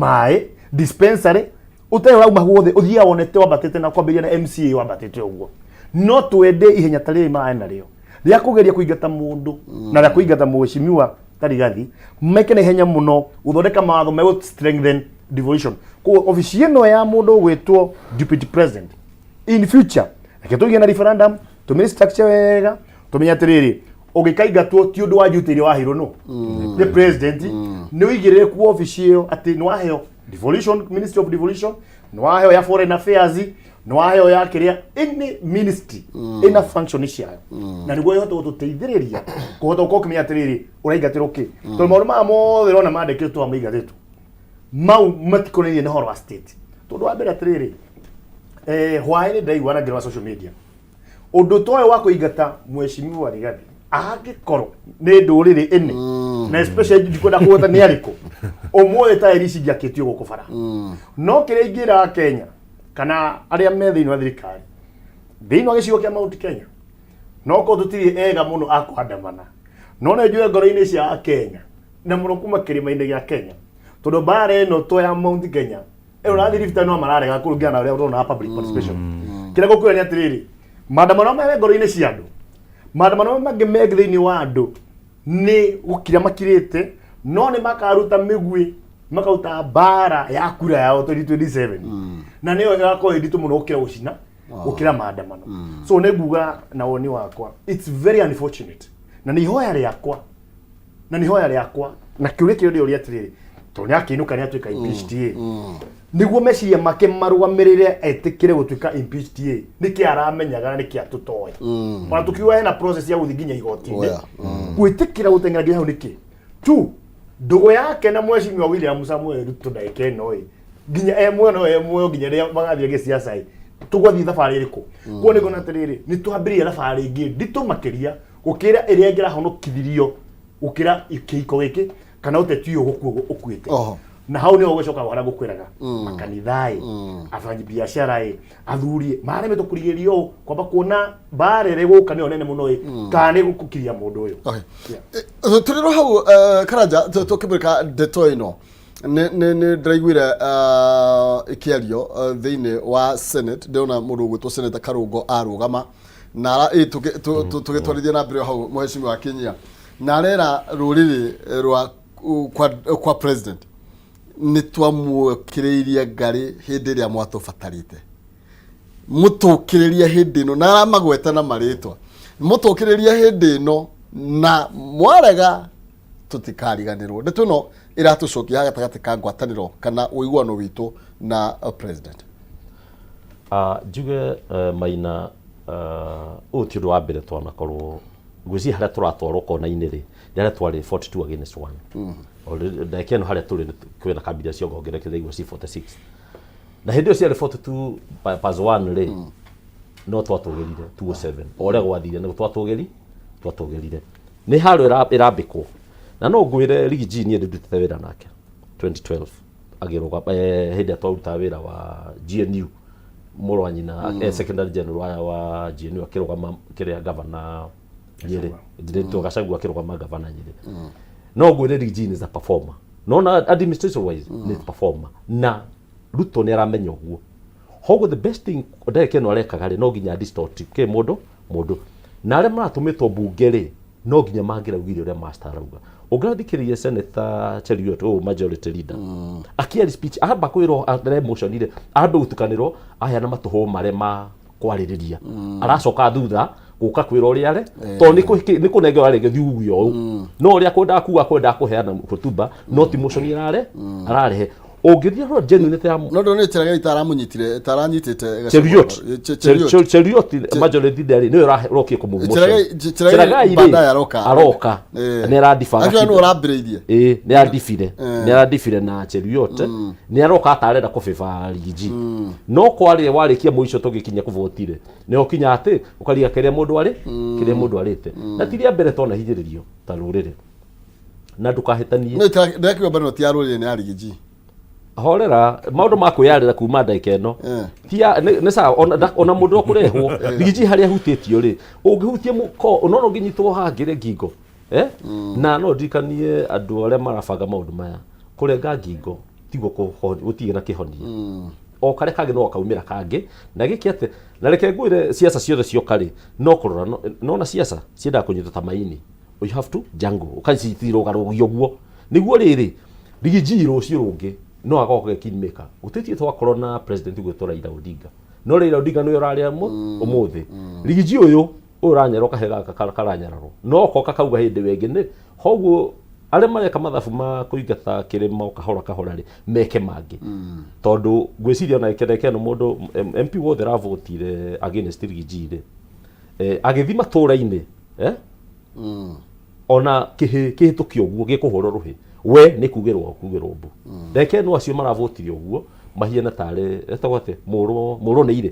maĩ, dispensary, ũtarĩ ũrauma guothe ũthiaga wonete wambatĩte na kwambĩrĩria na MCA wambatĩte ũguo. No twende ihenya ta rĩrĩ maĩ narĩo rĩa kũgeria kũingata mũndũ na rĩa kũingata mheshimiwa ta Rigathi meke na ihenya mũno gũthondeka mawatho megũ strengthen devolution. Koguo obici ĩno ya mũndũ ũgwĩtwo deputy president in future, reke tũgĩe na referendum, tũmĩ structure wega, tũmenye atĩrĩrĩ, ũgĩkaingatwo ti ũndũ wa duty ĩrĩa waheirwo no nĩ president, nĩ ũigĩrĩrĩku obici ĩyo atĩ nĩ waheo devolution, ministry of devolution, nĩ waheo ya foreign affairs, nĩ waheo ya kĩrĩa, any ministry ĩna function ciayo, na nĩguo ĩhote gũtũteithĩrĩria kũhota gũkorwo ũkĩmenya atĩrĩrĩ, ũraingatĩrwo kĩ, tondũ maũndũ maya mothe ũrona mandĩkĩtwo maingatĩtwo mau matikonainie na ũhoro wa state. Tondũ wa mbere atĩrĩrĩ, hwaĩ-inĩ ndĩraigua na ngĩrora social media ũndũ ta ũyũ wa kũingata mheshimiwa Rigathi angĩkorwo nĩ ndũrĩrĩ ĩnĩ na especially ndikwenda kũgweta nĩ arĩkũ, ũmũthĩ taĩri ici ingĩakĩtio gũkũ bara. No kĩrĩa ingĩra Kenya kana arĩa me thĩinĩ wa thirikari thĩinĩ wa gĩcigo kĩa Mount Kenya, no korwo tũtirĩ ega mũno a kũandamana, no nĩ njũĩ ngoro-inĩ cia Kenya na mũno kuma kĩrĩma-inĩ gĩa Kenya, tondũ mbara ĩno to ya Mount Kenya ĩno rathiĩ Rift no mararega kũringana na ũrĩa ũrona public participation. Kĩrĩa ngũkwĩra nĩ atĩrĩrĩ, maandamano maya me ngoro-inĩ cia andũ, maandamano maya mangĩ me thĩinĩ wa andũ nĩ gũkira makirĩte, no nĩ makaruta mĩguĩ, makaruta mbara ya kura yao 2027, na nĩyo ĩgakorwo ĩ nditũ mũno gũkĩra gũcina, gũkĩra maandamano. So nĩ nguga na woni wakwa it's very unfortunate, na nĩ ihoya rĩakwa na kĩũria kĩrĩa ndĩũria atĩrĩrĩ, tondũ nĩ akĩinũka nĩ atuĩka impeached ĩ, nĩguo meciria make marũgamĩrĩre etĩkĩre gũtuĩka impeached ĩ, nĩkĩ aramenyaga na nĩkĩ atũtoĩ? Ona tũkiuga hena process ya gũthiĩ nginya igoti-inĩ, Oya. Gwĩtĩkĩra gũteng'era nginya hau nĩkĩ tu ndũgũ yake na mheshimiwa William Samoei Ruto ndagĩka ĩno ĩ, nginya e muoyo no e muoyo nginya rĩrĩa magathiĩ gĩciaca ĩ, tũgwathiĩ thabarĩ ĩrĩkũ? Kuo nĩ ngona atĩrĩrĩ, nĩ twambĩrĩria thabarĩ ĩngĩ nditũ makĩria gũkĩra ĩrĩa ĩngĩrahonokithirio gũkĩra kĩhiko gĩkĩ. Kana ũteti ũyũ gũkua ũkuĩte. Oho. Na hau nĩho ũgĩcoka harĩa ngũkwĩraga, makanitha ĩ, afanyibiacara ĩ, athuri ĩ, maremetwo kũrigĩrĩria ũũ kwamba kuona mbara ĩrĩa ĩgũka nĩyo nene mũno ĩ, kana nĩ gũkiria mũndũ ũyũ. Okay. Yeah. Tũrĩ hau Karanja, tũkĩmũrĩka ndeto ĩno, nĩ ndĩraiguire ĩkĩario thĩinĩ wa Senate. Ndĩrona mũndũ ũgwĩtwo Senator Karũngo arũgama na tũgĩtwarithia na mbere hau, mũhecimiwa Kinyia, na arera rũrĩrĩ rwa kwa president nĩ twamuokĩrĩirie ngarĩ hĩndĩ ĩrĩa mwatũbatarĩte, mũtũkĩrĩrie hĩndĩ ĩno, na aramagweta na marĩtwa, mũtũkĩrĩrie hĩndĩ ĩno na mwarega tũtikariganĩrwo. Ndeto ĩno ĩratũcokia haha gatagatĩ ka ngwatanĩro kana ũiguano witũ na president. Njuge Maina, ũyũ ti ũndũ wa mbere twanakorwo ngwĩciria harĩa tũratwarwo kona-inĩ rĩ, nĩ harĩa twarĩ 42 against 1. Already, ndagĩka ĩno harĩa tũrĩ kwĩna kabira ciongongerekire igua ci 46, na hĩndĩ ĩyo ciarĩ 42 plus 1 rĩ, no twatũgĩrire 207 o ũrĩa gwathire nĩ twatũgĩrire nĩ haro ĩrambĩkwo. Na no ngwĩre Riggy G, niĩ ndĩndutĩte wĩra nake 2012 agĩrũgama, hĩndĩ ĩrĩa twarutaga wĩra wa GNU, mũrũ wa nyina, secretary general wa GNU, akĩrũgama kĩrĩa gavana Nyĩrĩ, ndĩretwo Gachagua, akĩrũgama gavana Nyĩrĩ. No ngwĩre Riggy G is a performer, no na administration wise nĩ performer, na Ruto nĩ aramenya ũguo. Hoguo the best thing ndagĩka ĩno arekaga rĩ, no nginya distort kĩ mũndũ na arĩa maratũmĩtwo mbunge rĩ, no nginya mangĩraugire ũrĩa master arauga. Ũngĩrathikĩrĩria Senator Cheruiyot, ũyũ majority leader, akĩari speech, amba kwĩrwo are emotion rĩ, ambe gũtukanĩrwo, aheana matũhũ marĩa ma kwarĩrĩria, aracoka thutha gũka kwĩra ũrĩa are tondũ nĩ kũnengera arenge thiuge ũũ, no ũrĩa kwendaga kuga, kwendaga kũheana hotuba, no ti motion ararehe ũngĩthiĩ rora genuine ya No ndonire Cherargei taramũnyitire, taranyitĩte. Cheruiyot. Cheruiyot. Cheruiyot majority leader rĩ, nĩwe ũrokie kũmũ Cherargei. Cherargei baadaye aroka. Aroka. Nĩ aradibaga. Actually nĩ ũrambĩrĩirie. Ĩĩ, nĩ aradibire na Cheruiyot nĩ aroka atarenda kũbĩba Riggy G, no kwarĩ warĩkia mũico tũgĩkinya kũvotire nĩ ũkinya atĩ ũkariga kĩrĩa mũndũ arĩ kĩrĩa mũndũ arĩte, na ti rĩa mbere twanahinyĩrĩrio ta rũrĩrĩ, na ndũkahĩtanie. No ndĩrakiuga mbere no ti ya rũrĩrĩ, nĩ ya Riggy G. Horera, maũndũ ma kwĩyarĩra kuma ndagĩka ĩno ti nĩ sawa. Ona mũndũ ũkũrehwo Riggy G harĩa ahutĩtio rĩ, ũngĩhutia mũko no ũngĩnyitwo hangĩre ngingo, eh? Na no ndirikanie andũ arĩa marabanga maũndũ maya, kũrenga ngingo tiguo gũtirĩ na kĩhonia, o karĩa kangĩ no kaumĩra kangĩ na gĩkĩ atĩ. Na reke ngwĩre, ciaca ciothe cioka rĩ, no kũrora nona ciaca ciendaga kũnyitwo ta maini, you have to jangle ũkacirũgarũgia ũguo nĩguo rĩrĩ Riggy G rũciũ rũngĩ no agoka ge kingmaker. Gũtĩtie twakorwo na president gwĩtwo Raila Odinga, no Raila Odinga nĩwe ũrarĩa ũmũthĩ. Riggy G ũyũ ũranyarwo kahe gaka karanyararwo no koka kauga hĩndĩ wengĩ nĩ hoguo arĩa mareka mathabu ma kũingata kĩrĩma o kahora kahora rĩ, meke mangĩ, tondũ ngwĩciria ona kĩreke ĩno mũndũ MP wothe ũravotire against Riggy G rĩ, agĩthiĩ matũra-inĩ, ona kĩhĩ kĩhĩtũkio ũguo gĩkũhũrwo rũhĩ, we nĩ kugĩrwo mbu. Ndagĩka ĩno acio maravotire ũguo mahiana tarĩ etagwo atĩ mũrwo nĩ irĩ,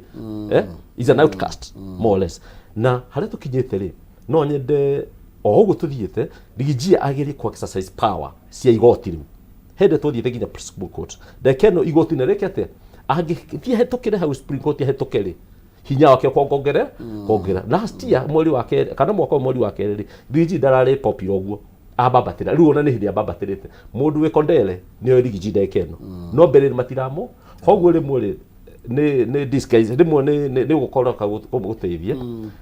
is an outcast more or less. Na harĩa tũkinyĩte rĩ, no nyende o ũguo tũthiĩte, Riggy G agĩrĩire ku exercise power cia igoti rĩu hĩndĩ twathiĩte nginya Supreme Court. Ndagĩka ĩno igoti nĩ rĩke atĩa, angĩthiĩ ahĩtũkĩre hau Supreme Court, ahĩtũke rĩ, hinya wake kongerera kongerera. Last year mweri wa kerĩ kana mwaka ũyũ mweri wa kerĩ rĩ, Riggy G ndararĩ popular ũguo ambambatĩra rĩu, ona nĩ hĩndĩ ambambatĩrĩte. Mũndũ wĩ Kondele nĩoĩ Riggy G ndagĩka ĩno, no mbere rĩ matiramo. Koguo rĩmwe rĩ nĩ disguise, rĩmwe nĩ gũkorwo gũteithia.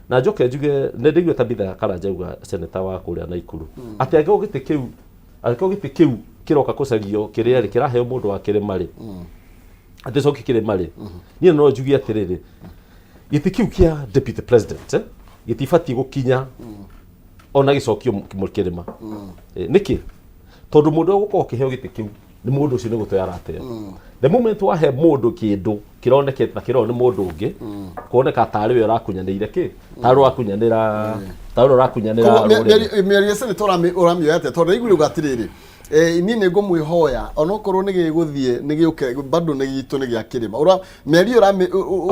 Na njoke njuge nĩ ndĩigua Tabitha Karanja auga, senator wa kũrĩa Naikuru, atĩ angĩkorwo gĩtĩ kĩu kĩroka kũcario kĩrĩa rĩ kĩraheo mũndũ wa kĩrĩma rĩ, atĩ coki kĩrĩma rĩ, niĩ no njuge atĩrĩrĩ, gĩtĩ kĩu kĩa deputy president, gĩtibatiĩ gũkinya ona gĩcokio kĩrĩma. Nĩkĩ? Tondũ mũndũ ũrĩa ũgũkorwo ũkĩheo gĩtĩ kĩu nĩ mũndũ ũcio nĩ gũte arateo. The moment wahe mũndũ kĩndũ kĩronekete ta kĩrorwo nĩ mũndũ ũngĩ, kuoneka tarĩ we ũrakunyanĩire kĩ, tarĩ we ũrakunyanĩra Koguo rũrĩrĩ. Mĩario ya senator ũramĩoya atĩa? Tondũ ndaiguire uga atĩrĩrĩ, niĩ nĩ ngũmwĩhoya onokorwo nĩ gĩgũthiĩ nĩ gĩũke, bado nĩ gitũ, nĩ gĩa kĩrĩma. Mĩario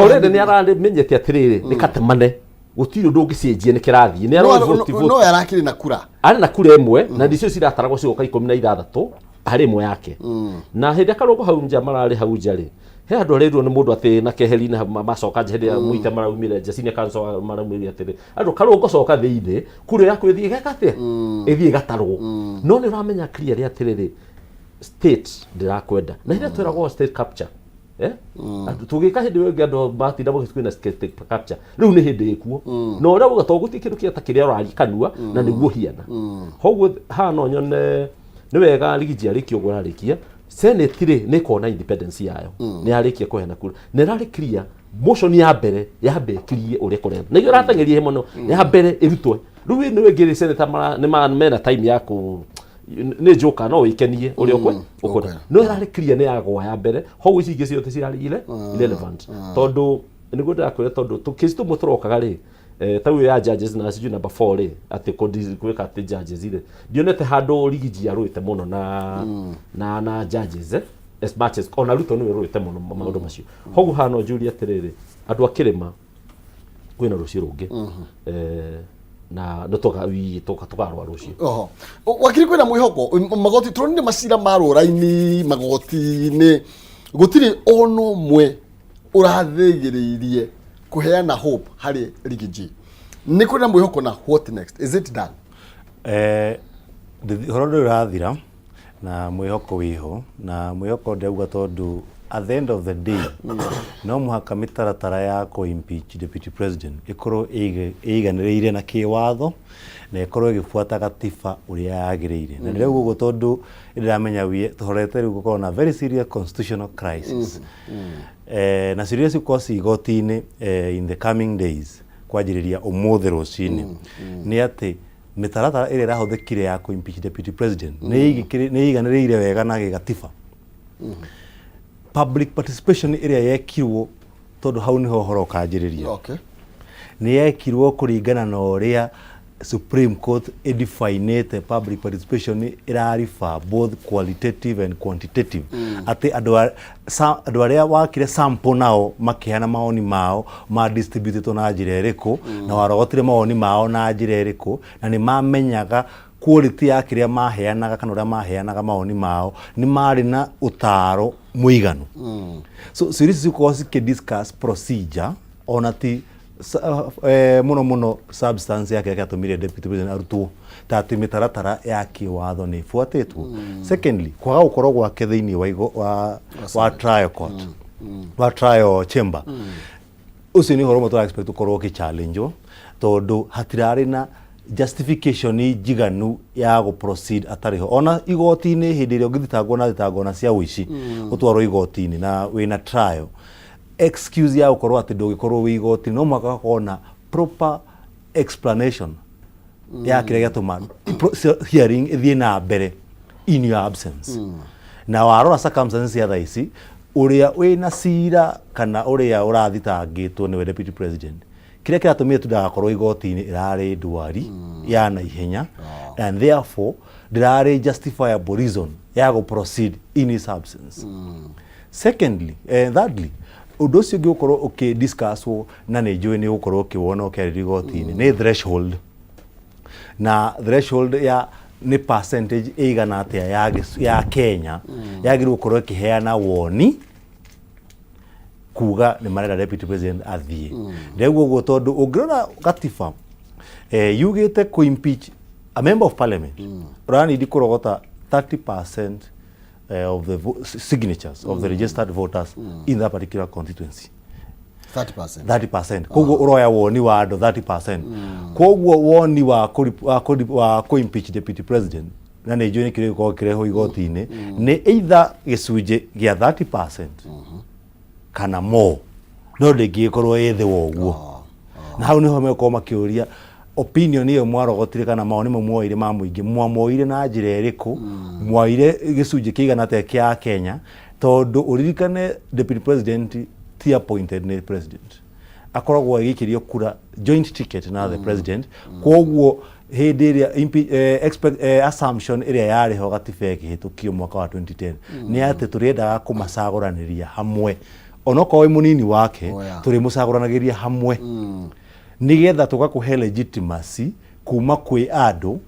Already nĩ aramenyete atĩrĩrĩ nĩ katemane. Gũtirĩ ũndũ ũngĩcenjia, nĩ kĩrathiĩ nĩ aroĩ voti No voti. No arakĩrĩ na kura. Arĩ na kura ĩmwe, na ndicio cirataragwo cigoka 16 harĩ ĩmwe yake. Na hĩndĩ ĩrĩa Karũngũ hau nja mararĩ hau nja rĩ, he handũ arerirwo nĩ mũndũ atĩ na keheri-inĩ hau macoka nja hĩndĩ ĩrĩa Mũite maraumire nja, senior counsel maraumire atĩrĩ, andũ Karũngũ coka thĩinĩ, kura yaku ĩthiĩ ĩgeka atĩa, ĩthiĩ ĩgatarwo. No nĩ ũramenya clearly atĩrĩrĩ, state ndĩrakwenda. Na hĩndĩ ĩrĩa tweragwo state capture, eh? Andũ tũgĩka hĩndĩ ĩyo ĩngĩ andũ matinda magĩtwĩna na state capture, rĩu nĩ hĩndĩ ĩkuo. Na ũrĩa uga to gũtirĩ kĩndũ kĩa ta kĩrĩa ũraria kanua na nĩguo hiana. Koguo haha no nyone nĩ wega Rigiji arĩkia ũguo ararĩkia. Senate rĩ, nĩ ĩkoragwo na independence yayo, nĩ yarĩkia kũheana kura na ĩrarĩ clear motion ya mbere yambekirie ũrĩa kũrenda na ĩrĩa ũrateng'eria mũno ya mbere ĩrutwo. Rĩu ĩno ĩngĩ rĩ, senator nĩ mena time ya kũ nĩ njoka no wĩkenie ũrĩa ũkwenda, no ĩrarĩ clear nĩ yagwa ya mbere. Koguo ici ingĩ ciothe cirarĩ irrelevant, tondũ nĩguo ndĩrakwĩra, tondũ kesi tũmwe tũrokaga rĩ, ta ũyũ ya judges na sijui number 4 rĩ, atĩ gwĩka atĩ judges rĩ, ndionete handũ Rigiji arũĩte mũno na judges, as much as ona Ruto nĩwe rũĩte mũno maũndũ macio. Koguo haha no njũrie atĩrĩrĩ, andũ a kĩrĩma, kwĩna rũciũ rũngĩ, na nĩ tũkarũa rũciũ. Oho. Wakiri, kwĩna mwĩhoko magoti tũronire macira ma rũra-inĩ magoti-inĩ, gũtirĩ ona ũmwe ũrathĩgĩrĩirie kũheana hope harĩ Rigiji. Nĩ kũrĩ na mwĩhoko na what next, is it done? Ũhoro ndũrĩ ũrathira na mwĩhoko wĩho, na mwĩhoko ndĩrauga tondũ at the end of the day no mũhaka mĩtaratara ya kũ impeach deputy president ĩkorwo ĩiganĩrĩire na kĩwatho na ĩkorwo ĩgĩbuata gatiba ũrĩa yagĩrĩire. Na ndĩrauga ũguo tondũ nĩndĩramenya tũhorete rĩu gũkorwo na very serious constitutional crisis, na ciũria cigũkorwo ci igoti-inĩ in the coming days, kwanjĩrĩria ũmũthĩ rũcinĩ, nĩ atĩ mĩtaratara ĩrĩa ĩrahũthĩkire ya kũ impeach deputy president nĩ ĩiganĩrĩire wega na gĩgatiba, public participation ĩrĩa yekirwo, tondũ hau nĩho ũhoro ũkanjĩrĩria, nĩ yekirwo kũringana na ũrĩa Supreme Court ĩdefinĩte public participation, ĩrariba both qualitative and quantitative, atĩ andũ arĩa wakire sample nao makĩheana mawoni mao ma distributĩtwo na njĩra ĩrĩkũ, na warogotire mawoni mao na njĩra ĩrĩkũ, na nĩ mamenyaga quality ya kĩrĩa maheanaga kana ũrĩa maheanaga mawoni mao nĩ marĩ na ũtaaro mũiganu. So ciũria ici cikorwo cikĩ procedure, ona ti mũno mũno substance ya kĩrĩa kĩratũmire deputy president arutwo, ta atĩ mĩtaratara ya kĩwatho nĩ ĩbuatĩtwo. Secondly, kwaga gũkorwo gwake thĩinĩ wa, igo, wa, wa trial court, wa trial chamber, ũcio nĩ ũhoro ũmwe tũra expect ũkorwo ũkĩ challenge, tondũ hatirarĩ na justification njiganu ya gũ proceed atarĩ ho. Ona igoti-inĩ, hĩndĩ ĩrĩa ũngĩthitangwo na thitango na cia ũici, ũtwarwo igoti-inĩ na wĩna trial, excuse ya gũkorwo atĩ ndũngĩkorwo wĩ igoti, no mũhaka gakorwo na proper explanation ya kĩrĩa gĩatũma hearing ĩthiĩ na mbere in your absence. Na warora circumstances cia thaa ici, ũrĩa wĩna cira kana ũrĩa ũrathitangĩtwo nĩwe deputy president, kĩrĩa kĩratũmire tu ndagakorwo igoti-inĩ ĩrarĩ ndwari ya naihenya, and therefore ndĩrarĩ justifiable reason ya gũ proceed in his absence. Secondly, thirdly, ũndũ ũcio ũngĩ ũkorwo ũkĩ discusswo, na nĩ njũĩ nĩ ũgũkorwo ũkĩwona ũkĩarĩrio igoti-inĩ, nĩ threshold, na threshold ya nĩ percentage ĩigana atĩa ya Kenya yagĩrĩirwo gũkorwo ĩkĩheana woni kuga nĩ marenda deputy president athiĩ. Ndĩrauga ũguo tondũ ũngĩrora gatiba, yugĩte kũ impeach a member of parliament ũranindi kũrogota 30% of the signatures of the registered voters in that particular constituency. 30%. 30%. Koguo ũroya woni wa andũ 30%. Koguo woni wa kũ impeach deputy president, na nĩ njũĩ nĩ kĩrĩa gĩkoragwo kĩrehwo igoti-inĩ, nĩ either gĩcunjĩ gĩa 30% kana more, no ndĩngĩgĩkorwo ĩ thĩ wa ũguo. Na hau nĩho megũkorwo makĩũria opinion ĩyo mwarogotire kana mawoni mau mwoire ma mũingĩ, mwamoire na njĩra ĩrĩkũ, mwoire gĩcunjĩ kĩigana atĩa kĩa Kenya, tondũ ũririkane deputy president ti appointed nĩ president, akoragwo agĩikĩrio kura joint ticket na the president. Koguo hĩndĩ ĩrĩa assumption ĩrĩa yarĩ ho gatiba ĩkĩhĩtũkio mwaka wa 2010 nĩ atĩ tũrĩendaga kũmacagũranĩria hamwe, onokorwo wĩ mũnini wake, tũrĩmũcagũranagĩria hamwe. Nĩgetha tũgakũhe legitimacy kuma kwĩ andũ,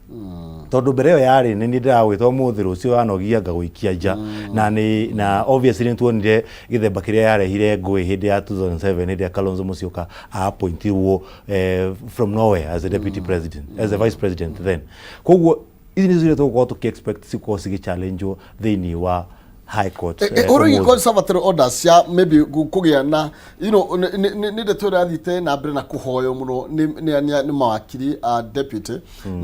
tondũ mbere ĩyo yarĩ nĩ niĩ ndĩragwĩta ũmũthĩ, rũciũ wanogia ngagũikia nja. Na nĩ na obviously nĩ tuonire gĩthemba kĩrĩa yarehire ngũĩ hĩndĩ ya 2007, hĩndĩ ya Kalonzo Musyoka appointirwo from nowhere as a deputy president, as a vice president then. Koguo ici nĩcio iria tũgũkorwo tũkĩ expect cikorwo cigĩ challengewo thĩinĩ wa High Court. Ũhoro wĩgiĩ conservatory orders cia maybe kũgĩa na nĩ ndeto ĩrĩa yathiĩte na mbere na kũhoywo mũno nĩ mawakiri a deputy,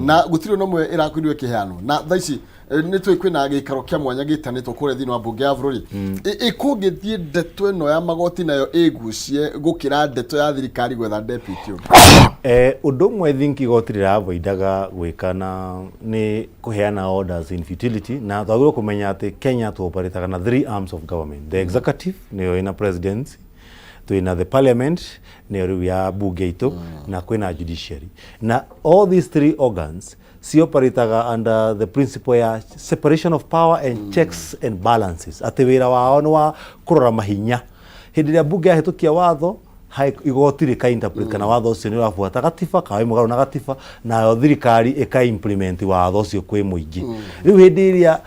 na gũtirĩ ona ũmwe ĩrakorirwo ĩkĩheanwo. Na thaa ici nĩ tũĩ kwĩna gĩikaro kĩa mwanya gĩtanĩtwo kũrĩa thĩinĩ wa mbunge ya bũrũri. Ĩkũngĩthiĩ ndeto ĩno ya magoti nayo ĩgucie gũkĩra ndeto ya thirikari gwetha deputy ũngĩ? Ũndũ ũmwe I think igoti rĩravoidaga gwĩka na nĩ kũheana orders in futility. Na twagĩrĩirwo kũmenya atĩ Kenya tuoperataga na three arms of government: the executive, nĩyo ĩna presidency, twĩna the parliament, nĩyo rĩu ya bunge itũ, na kwĩna judiciary. Na all these three organs cioperataga under the principle ya separation of power and checks and balances, atĩ wĩra wao nĩ wa kũrora mahinya. Hĩndĩ ĩrĩa bunge yahĩtũkia watho, igoti rĩka interpret kana watho ũcio nĩ ũrabuata gatiba kana wĩ mũgarũ na gatiba, nayo thirikari ĩka implement watho ũcio kwĩ mũingĩ. Rĩu hĩndĩ ĩrĩa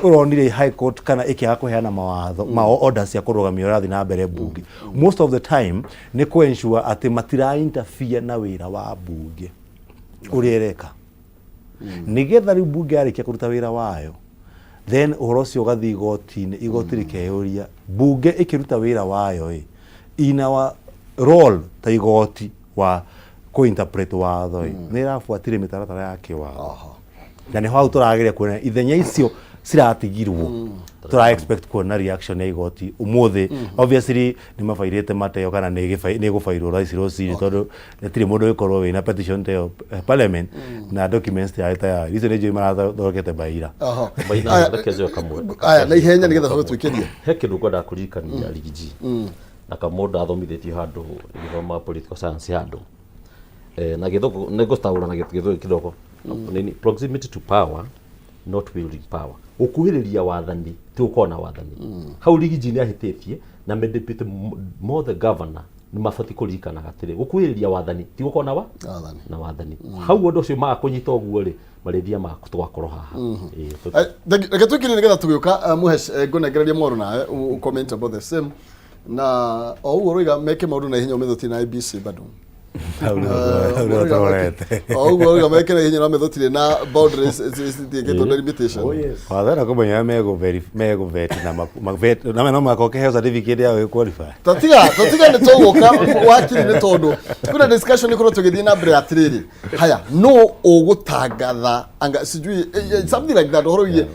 ũronire High Court kana ĩkĩaga kũheana mawatho ma orders cia kũrũgamia ũrĩa ũrathiĩ na mbere bunge, most of the time nĩ kũ ensure atĩ matira interfere na wĩra wa bunge ũrĩa ĩreka, nĩgetha rĩu bunge yarĩkia kũruta wĩra wayo, then ũhoro ũcio ũgathiĩ igoti-inĩ, igoti rĩkeyũria, bunge ĩkĩruta wĩra wayo ĩ, in our role ta igoti wa kũ-interpret watho ĩ, nĩ ĩrabuatire mĩtaratara ya kĩwatho? Na nĩho hau tũrageria kuona ithenya icio ciratigirwo. Tũra expect kuona reaction ya igoti ũmũthĩ. Obviously nĩ mabairĩte mateo kana nĩ ĩgũbairwo thaa ici rũcinĩ, tondũ gũtirĩ mũndũ ũgĩkorwo wĩna petition ta ĩyo parliament na documents tiarĩ tayari. Icio nĩ njũĩ marathondekete baira. Maina. Aya. Reke njoe kamwe. Aya, na ihenya nĩgetha tũhote twĩkĩrie. He kĩndũ ngwendaga kũririkania Rigiji na kamũndũ athomithĩtio handũ gĩthoma political science handũ, na gĩthũngũ nĩ ngũtaũra na gĩthũngũ kidogo nini: proximity to power, not wielding power. Gũkuhĩrĩria wathani ti gũkorwo na wathani. Hau Rigiji nĩ ahĩtĩtie na deputy mothe governor nĩ mabatiĩ kũririkanaga atĩrĩ, gũkuhĩrĩria wathani ti gũkorwo na wa Wathani. Na wathani. Hau ũndũ ũcio maga kũnyita ũguo rĩ, marĩthia ma tũgakorwo haha. Ĩĩ, Thank you. Reke twĩkĩrie nĩgetha tũgĩũka Mũhesh, ngũnengereria mwaro nawe comment about the same, na o ũguo ũroiga meke maũndũ na ihenya ũmĩthũtie na IEBC bado. Hau nĩho tũrorete. O ũguo ũroiga meke na ihenya na ũmĩthũtire na boundaries citiĩkĩtwo delimitation. Oh, yes. Wathera kũmenya ũrĩa megũvet na na no mũhaka ũkĩheo certificate ya gũgĩ-qualify. Tatiga nĩ tũgũka wakiri, nĩ tondũ kwĩna discussion ĩkorwo tũgĩthiĩ na mbere atĩrĩrĩ, haya no ũgũtangatha anga sijui something like that ũhoro wĩgiĩ.